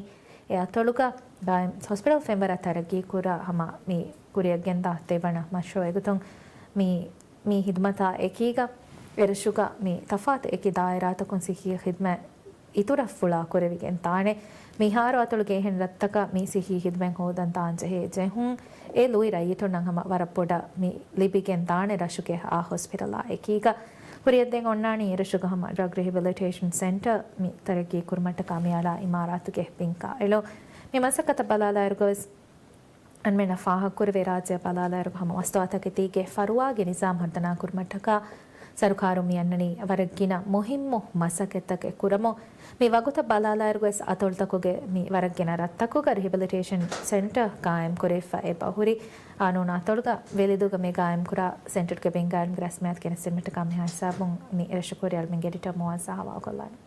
އެ އަތޮޅުގަ ގާއިމް ހޮސްޕިޓަލް ފެންވަރަށް ތަރައްގީ ކުރާ ހަމަ މި ކުރިއަށްގެންދާ ދެވަނަ މަޝްރޫޢެއް ގޮތުން މި، މި ހިދުމަތާ އެކީގަ އެރަށުގަ މި ތަފާތު އެކި ދާއިރާތަކުން ސިއްހީ ހިދުމަތް އިތުރަށް ފުޅާ ކުރެވިގެން ދާނެ. މިހާރު އަތޮޅުގެ އެހެން ރަށްތަކަށް މި ސިއްހީ ހިދުމަތް ހޯދަން ދާން ޖެހޭ ޖެހުން އެ ލުއި ރައްޔިތުންނަށް ހަމަ ވަރަށް ބޮޑަށް މި ލިބިގެން ދާނެ ރަށުގެ އާ ހޮސްޕިޓަލާ އެކީގަ. ކުރިއަށްދޭން އޮންނާނީ އެރަށުގަ ހަމަ ޑްރަގް ރިހެބިލިޓޭޝަން ސެންޓަރ މި ތަރައްގީ ކުރުމަށްޓަކާ މިއަޅާ އިމާރާތުގެ ބިންގާއިލުން. މި މަސައްކަތަށް ބަލާލާއިރުގަވެސް އަންމެނަށް ފާހަގަކުރެވޭ ރާއްޖެއަށް ބަލާލާއިރު ހަމަ މަސްތުވާތަކެތީގެ ފަރުވާގެ ނިޒާމް ހަރުދަނާ ކުރުމަށްޓަކާ ސަރުކާރުން މި އަންނަނީ ވަރަށް ގިނަ މުހިއްމު މަސައްކަތްތަކެއް ކުރަމުން. މި ވަގުތަށް ބަލާލާއިރު ވެސް އަތޮޅުތަކުގެ މި ވަރަށް ގިނަ ރަށްތަކުގަ ރިހެބިލިޓޭޝަން ސެންޓަރ ގާއިމް ކުރެވިފަ އެބަހުރި. އާ، ނޫން އަތޮޅުގަ ވެލިދޫގަ މި ގާއިމްކުރާ ސެންޓަރުގެ ބިންގާއިލުމުގެ ރަސްމިއްޔާތު ގެނެސްދިނުމަށްޓަކާ މިހާ ހިސާބުން މި އެރަށު ކުރިއަށް އަޅުމެންގެ އެޑިޓަރ މުއައްޒާ ހަވާލުކޮށްލާނެ.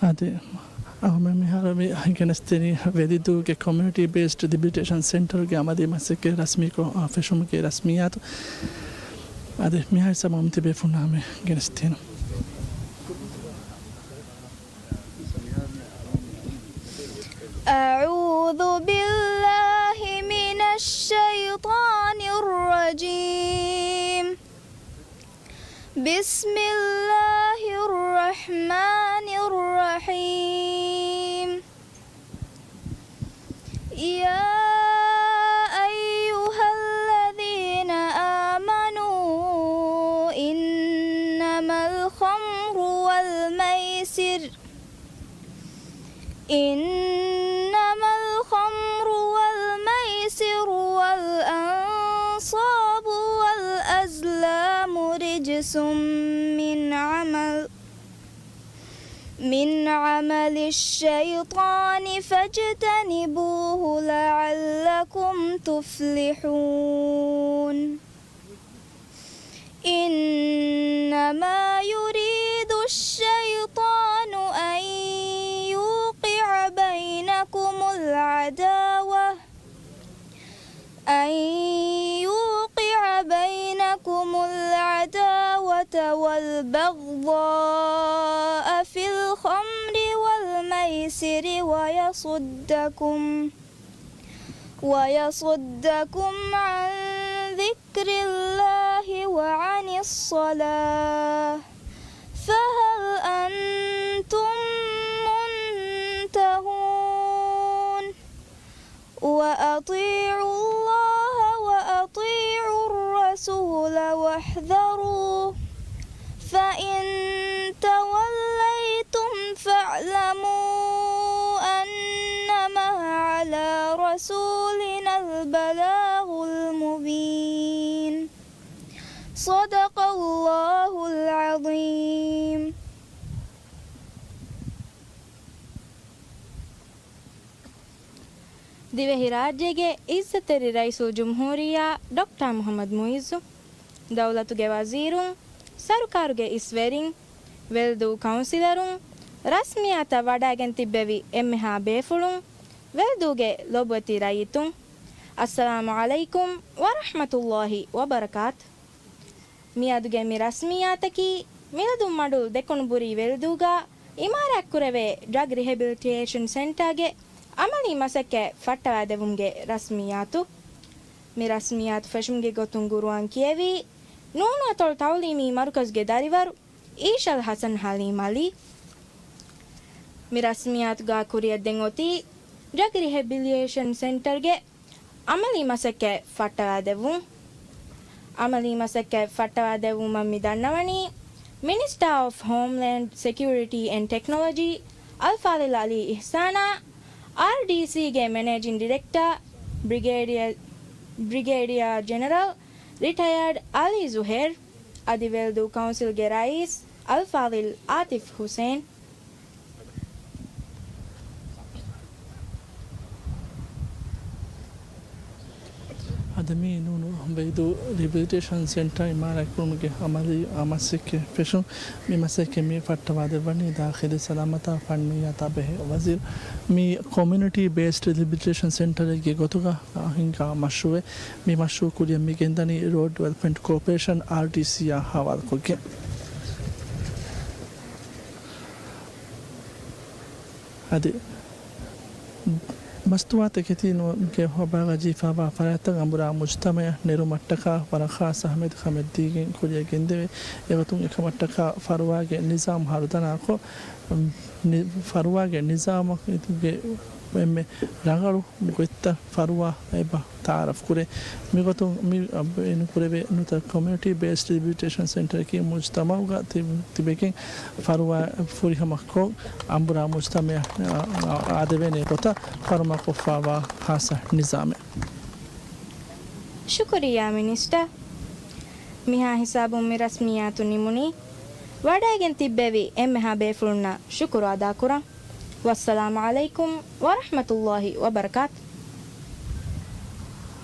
އަދި އަހަރުމެން މިހާރު މި ގެނެސްދިނީ ވެލިދޫގެ ކޮމިއުނިޓީ ބޭސްޑް ރިހެބިލިޓޭޝަން ސެންޓަރގެ އަމަލީ މަސައްކަތް ރަސްމީކޮށް، އާ، ފެށުމުގެ ރަސްމިއްޔާތު. އަދި މިހާ ހިސާބުން ތިބޭފުޅުންނާ މި ގެނެސްދިނުން. أعوذ بالله من الشيطان الرجيم. بسم الله الرحمن الرحيم. يا أيها الذين آمنوا إنما الخمر والميسر إنما الخمر والميسر والأنصاب والأزلام رجس من عمل، من عمل الشيطان فاجتنبوه لعلكم تفلحون. إنما يريد الشيطان أن يوقع بينكم العداوة، أن يوقع بينكم العداوة والبغضاء في الخمر والميسر ويصدكم، ويصدكم عن ذكر الله وعن الصلاة فهل أنتم منتهون؟ وأطيعوا الله وأطيعوا الرسول واحذروا فإن توليتم رسولنا البلاغ المبين. صدق الله العظيم. ދިވެހިރާއްޖޭގެ އިއްޒަތްތެރި ރައީސުލްޖުމްހޫރިއްޔާ ޑޮކްޓަރ މުޙައްމަދު މުޢިއްޒު، ދައުލަތުގެ ވަޒީރުން، ސަރުކާރުގެ އިސްވެރިން، ވެލްދޫ ކައުންސިލަރުން، ރަސްމިއްޔާތަށް ވަޑައިގެން ތިއްބެވި އެންމެހާ ބޭފުޅުން، ވެލްދޫގެ ލޮބުވެތި ރައްޔިތުން، އައްސަލާމު ޢަލައިކުމް ވަރަޙްމަތުﷲި ވަބަރަކާތު. މިއަދުގެ މި ރަސްމިއްޔާތަކީ، މިލަދުންމަޑުލު ދެކުނުބުރީ ވެލްދޫގަ އިމާރާތްކުރެވޭ ޑްރަގް ރިހެބިލިޓޭޝަން ސެންޓާގެ އަމަލީ މަސައްކަތް ފައްޓަވާދެވުމުގެ ރަސްމިއްޔާތު. މި ރަސްމިއްޔާތު ފެށުމުގެ ގޮތުން ގުރުއާން ކިޔެވީ، ނޫނު އަތޮޅު ތަޢުލީމީ މަރުކަޒުގެ ދަރިވަރު އީޝަލް ޙަސަން ޙަލީމް ޢަލީ. މި ރަސްމިއްޔާތުގަ ކުރިއަށް ދެން އޮތީ، ޑްރަގް ރިހެބިލިޓޭޝަން ސެންޓަރގެ އަމަލީ މަސައްކަތް ފައްޓަވާދެއްވުން. އަމަލީ މަސައްކަތް ފައްޓަވާދެއްވުމަށް މި ދަންނަވަނީ، މިނިސްޓާ އޮފް ހޯމްލޭންޑް ސެކިއުރިޓީ އެންޑް ޓެކްނޮލޮޖީ އަލްފާޟިލް ޢަލީ އިޙްސާނާ، އާރްޑީސީގެ މެނޭޖިން ޑިރެކްޓާ ބްރިގޭޑިއަރ، ބްރިގޭޑިއަރ ޖެނެރަލް ރިޓަޔާޑް ޢަލީ ޒުހޭރް، އަދި ވެލްދޫ ކައުންސިލްގެ ރައީސް އަލްފާޟިލް އާތިފް ޙުސައިން. އަދި މި ނޫނު ވެލްދޫ ރިހެބިލިޓޭޝަން ސެންޓަރ އިމާރާތްކުރުމުގެ އަމަލީ މަސައްކަތް ފެށުން. މި މަސައްކަތް މި ފައްޓަވާދެއްވަނީ ދާޚިލީ ސަލާމަތާ ފަންނިއްޔާތާ ބެހޭ ވަޒީރު. މި ކޮމިއުނިޓީ ބޭސްޑް ރިހެބިލިޓޭޝަން ސެންޓަރެއްގެ ގޮތުގަ ހިންގާ މަޝްރޫޢެއް. މި މަޝްރޫޢު ކުރިއަށް މި ގެންދަނީ ރޯޑް ޑިވެލޮޕްމަންޓް ކޯޕަރޭޝަން، އާރްޑީސީއާ ހަވާލުކޮށްގެން. އަދި މަސްތުވާތަކެތީގެ ވަބާގަ ޖެހިފައިވާ ފަރާތްތައް އަނބުރާ މުޖްތަމަޢަށް ނެރުމަށްޓަކާ ވަރަށް ޚާއްޞަ އަހައްމިއްޔަތު ކަމެއް ދީގެން ކުރިއަށް ގެންދެވޭ. އެގޮތުން އެކަމަށްޓަކާ ފަރުވާގެ ނިޒާމު ހަރުދަނާކޮށް، ނި-، ފަރުވާގެ ނިޒާމުގެ އެންމެ ރަނގަޅު ގޮތްތައް ފަރުވާ އެބަ ތަޢާރަފް ކުރޭ. މިގޮތުން މި ބޭނުންކުރެވޭ ނުތަ ކޮމިއުނިޓީ ބޭސްޑް ރިހެބިލިޓޭޝަން ސެންޓަރަކީ މުޖްތަމަޢުގަ ތި-، ތިބެގެން ފަރުވާ ފުރިހަމަކޮށް، އަނބުރާ މުޖްތަމަޢަށް އާދެވޭނެ ގޮތަށް ފަރުމާކޮށްފައިވާ ޚާއްޞަ ނިޒާމެއް. ޝުކުރިއްޔާ މިނިސްޓަރ. މިހާ ހިސާބުން މި ރަސްމިއްޔާތު ނިމުނީ. ވަޑައިގެން ތިއްބެވި އެންމެހާ ބޭފުޅުންނަށް ޝުކުރު އަދާކުރަން. ވައްސަލާމު ޢަލައިކުމް ވަރަޙްމަތުﷲި ވަބަރަކާތު.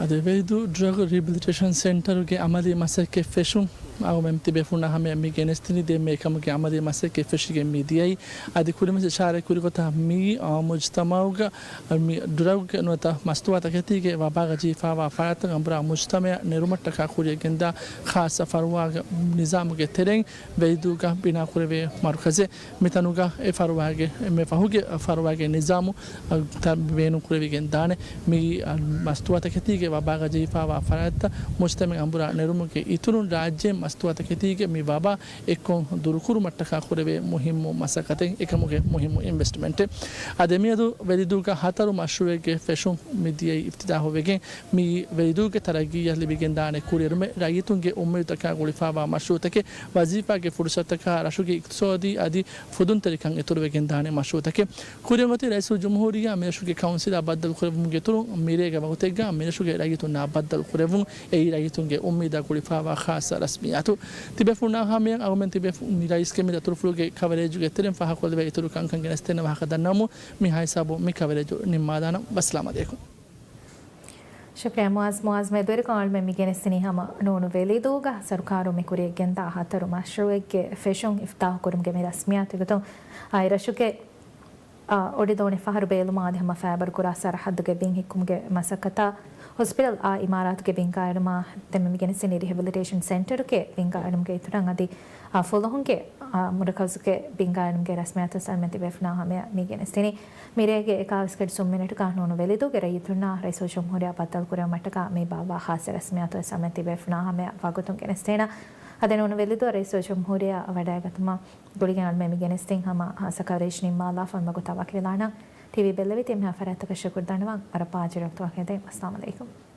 އަދި ވެލްދޫ ޑްރަގް ރިހެބިލިޓޭޝަން ސެންޓަރުގެ އަމަލީ މަސައްކަތް ފެށުން އަޅުގަނޑުމެން ތިބޭފުޅުންނާ ހަމަޔަށް މި ގެނެސްދިނީ ދެންމެ އެކަމުގެ އަމަލީ މަސައްކަތް ފެށިގެން މި ދިޔައީ. އަދި ކުރިންވެސް އިޝާރާތް ކުރި ގޮތަށް މި، އާ، މުޖްތަމަޢުގަ މި ޑްރަގް ނުވަތަ މަސްތުވާތަކެތީގެ ވަބާގަ ޖެހިފައިވާ ފަރާތްތައް އަނބުރާ މުޖްތަމަޢަށް ނެރުމަށްޓަކާ ކުރިއަށް ގެންދާ ޚާއްޞަ ފަރުވާގެ ނިޒާމުގެ ތެރެއިން ވެލްދޫގަ ބިނާކުރެވޭ މަރުކަޒެއް. މިތަނުގަ އެ ފަރުވާގެ، އެންމެ ފަހުގެ ފަރުވާގެ ނިޒާމު، އަ، ތަ-، ބޭނުންކުރެވިގެން ދާނެ. މި، އަ، މަސްތުވާތަކެތީގެ ވަބާގަ ޖެހިފައިވާ ފަރާތްތައް މުޖްތަމަޢަށް އަނބުރާ ނެރުމުގެ އިތުރުން ރާއްޖޭން މަސްތުވާތަކެތީގެ މި ވަބާ އެއްކޮށް ދުރުކުރުމަށްޓަކާ ކުރެވޭ މުހިއްމު މަސައްކަތެއް، އެކަމުގެ މުހިއްމު އިންވެސްޓްމަންޓެއް. އަދި މިއަދު ވެލިދޫގަ ހަތަރު މަޝްރޫޢެއްގެ ފެށުން މި ދިޔައީ އިފްތިތާޙުވެގެން. މިއީ ވެލިދޫގެ ތަރައްގީއަށް ލިބިގެންދާނެ ކުރިއެރުމެއް، ރައްޔިތުންގެ އުއްމީދުތަކާ ގުޅިފައިވާ މަޝްރޫޢުތަކެއް، ވަޒީފާގެ ފުރުޞަތުތަކާ ރަށުގެ އިޤްތިޞާދީ އަދި ފުދުންތެރިކަން އިތުރުވެގެންދާނެ މަޝްރޫޢުތަކެއް. ކުރިއަށް އޮތީ ރައީސުލްޖުމްހޫރިއްޔާ މިރަށުގެ ކައުންސިލާ ބައްދަލުކުރެއްވުމުގެ އިތުރުން، މިރޭގެ ވަގުތެއްގަ މިރަށުގެ ރައްޔިތުންނާ ބައްދަލުކުރެއްވުން. އެއީ ރައްޔިތުންގެ އުއްމީދާ ގުޅިފައިވާ ޚާއްޞަ ރަސްމިއްޔާތު. ތިބޭފުޅުންނާ ހަމަޔަށް އަޅުގަނޑުމެން ތިބޭފު-، މި ރައީސްގެ މި ދަތުރުފުޅުގެ ކަވަރޭޖުގެ ތެރެއިން ފާހަގަކޮށްލެވޭ އިތުރު ކަންކަން ގެނެސްދޭނެ ވާހަކަ ދަންނަވަމުން މިހާ ހިސާބުން މި ކަވަރޭޖު ނިންމާލާނަން. ވައްސަލާމް ޢަލައިކުމް. ޝުކުރިއްޔާ މުޢާޒް. މުޢާޒް މެދުވެރިކޮށް އަޅުމެން މި ގެނެސްދިނީ ހަމަ ނޫނު ވެލިދޫގަ ސަރުކާރުން މި ކުރިއަށް ގެންދާ ހަތަރު މަޝްރޫޢެއްގެ ފެށުން އިފްތިތާޙު ކުރުމުގެ މި ރަސްމިއްޔާތުގެ ގޮތުން. އާ، އެ ރަށުގެ، އާ، އޮޑިދޯނި ފަހަރު ބޭލުމާ އަދި ހަމަ ފައިބަރު ކުރާ ސަރަހައްދުގެ ބިން ހިއްކުމުގެ މަސައްކަތާ، ހޮސްޕިޓަލް އާ އިމާރާތުގެ ބިން ގާތްވުމާ ދެންމެ މި ގެނެސްދިނީ ރިހެބިލިޓޭޝަން ސެންޓަރުގެ ބިން ގާތްވުމުގެ އިތުރަށް އަދި، އާ، ފުލުހުންގެ، އާ، މަރުކަޒުގެ ބިން ގާތްވުމުގެ ރަސްމިއްޔާތު އަޅުމެން ތިބޭފުޅުންނާ ހަމަޔަށް މި ގެނެސްދިނީ. މިރޭގެ އެކާވީސް ގަޑި ސުން މިނެޓުގަ ނޫނު ވެލިދޫގެ ރައްޔިތުންނާ ރައީސުލްޖުމްހޫރިއްޔާ ބައްދަލުކުރެއްވުމަށްޓަކާ މި ބާއްވާ ޚާއްޞަ ރަސްމިއްޔާތުވެސް އަޅުމެން ތިބޭފުޅުންނާ ހަމަޔަށް ވަގުތުން ގެނެސްދޭނަން. އަދި ނޫނު ވެލިދޫއަށް ރައީސުލްޖުމްހޫރިއްޔާ ވަޑައިގަތުމަށް ގުޅިގެން އަޅުމެން މި ގެނެސްދިން ހަމަ ހާއްސަ ކަވަރޭޖް ނިންމާލާފަ އޮތް ވަގުތާ ވަކިވެލާނަން. ޓީވީ ބެއްލެވި ތިން ހަ ފަރާތްތަކަށް ޝުކުރު ދަންނަވަން. ވަރަށް ބާއްޖަވެރި ވަގުތު ވަކިވެދެން. އައްސަލާމް ޢަލައިކުމް.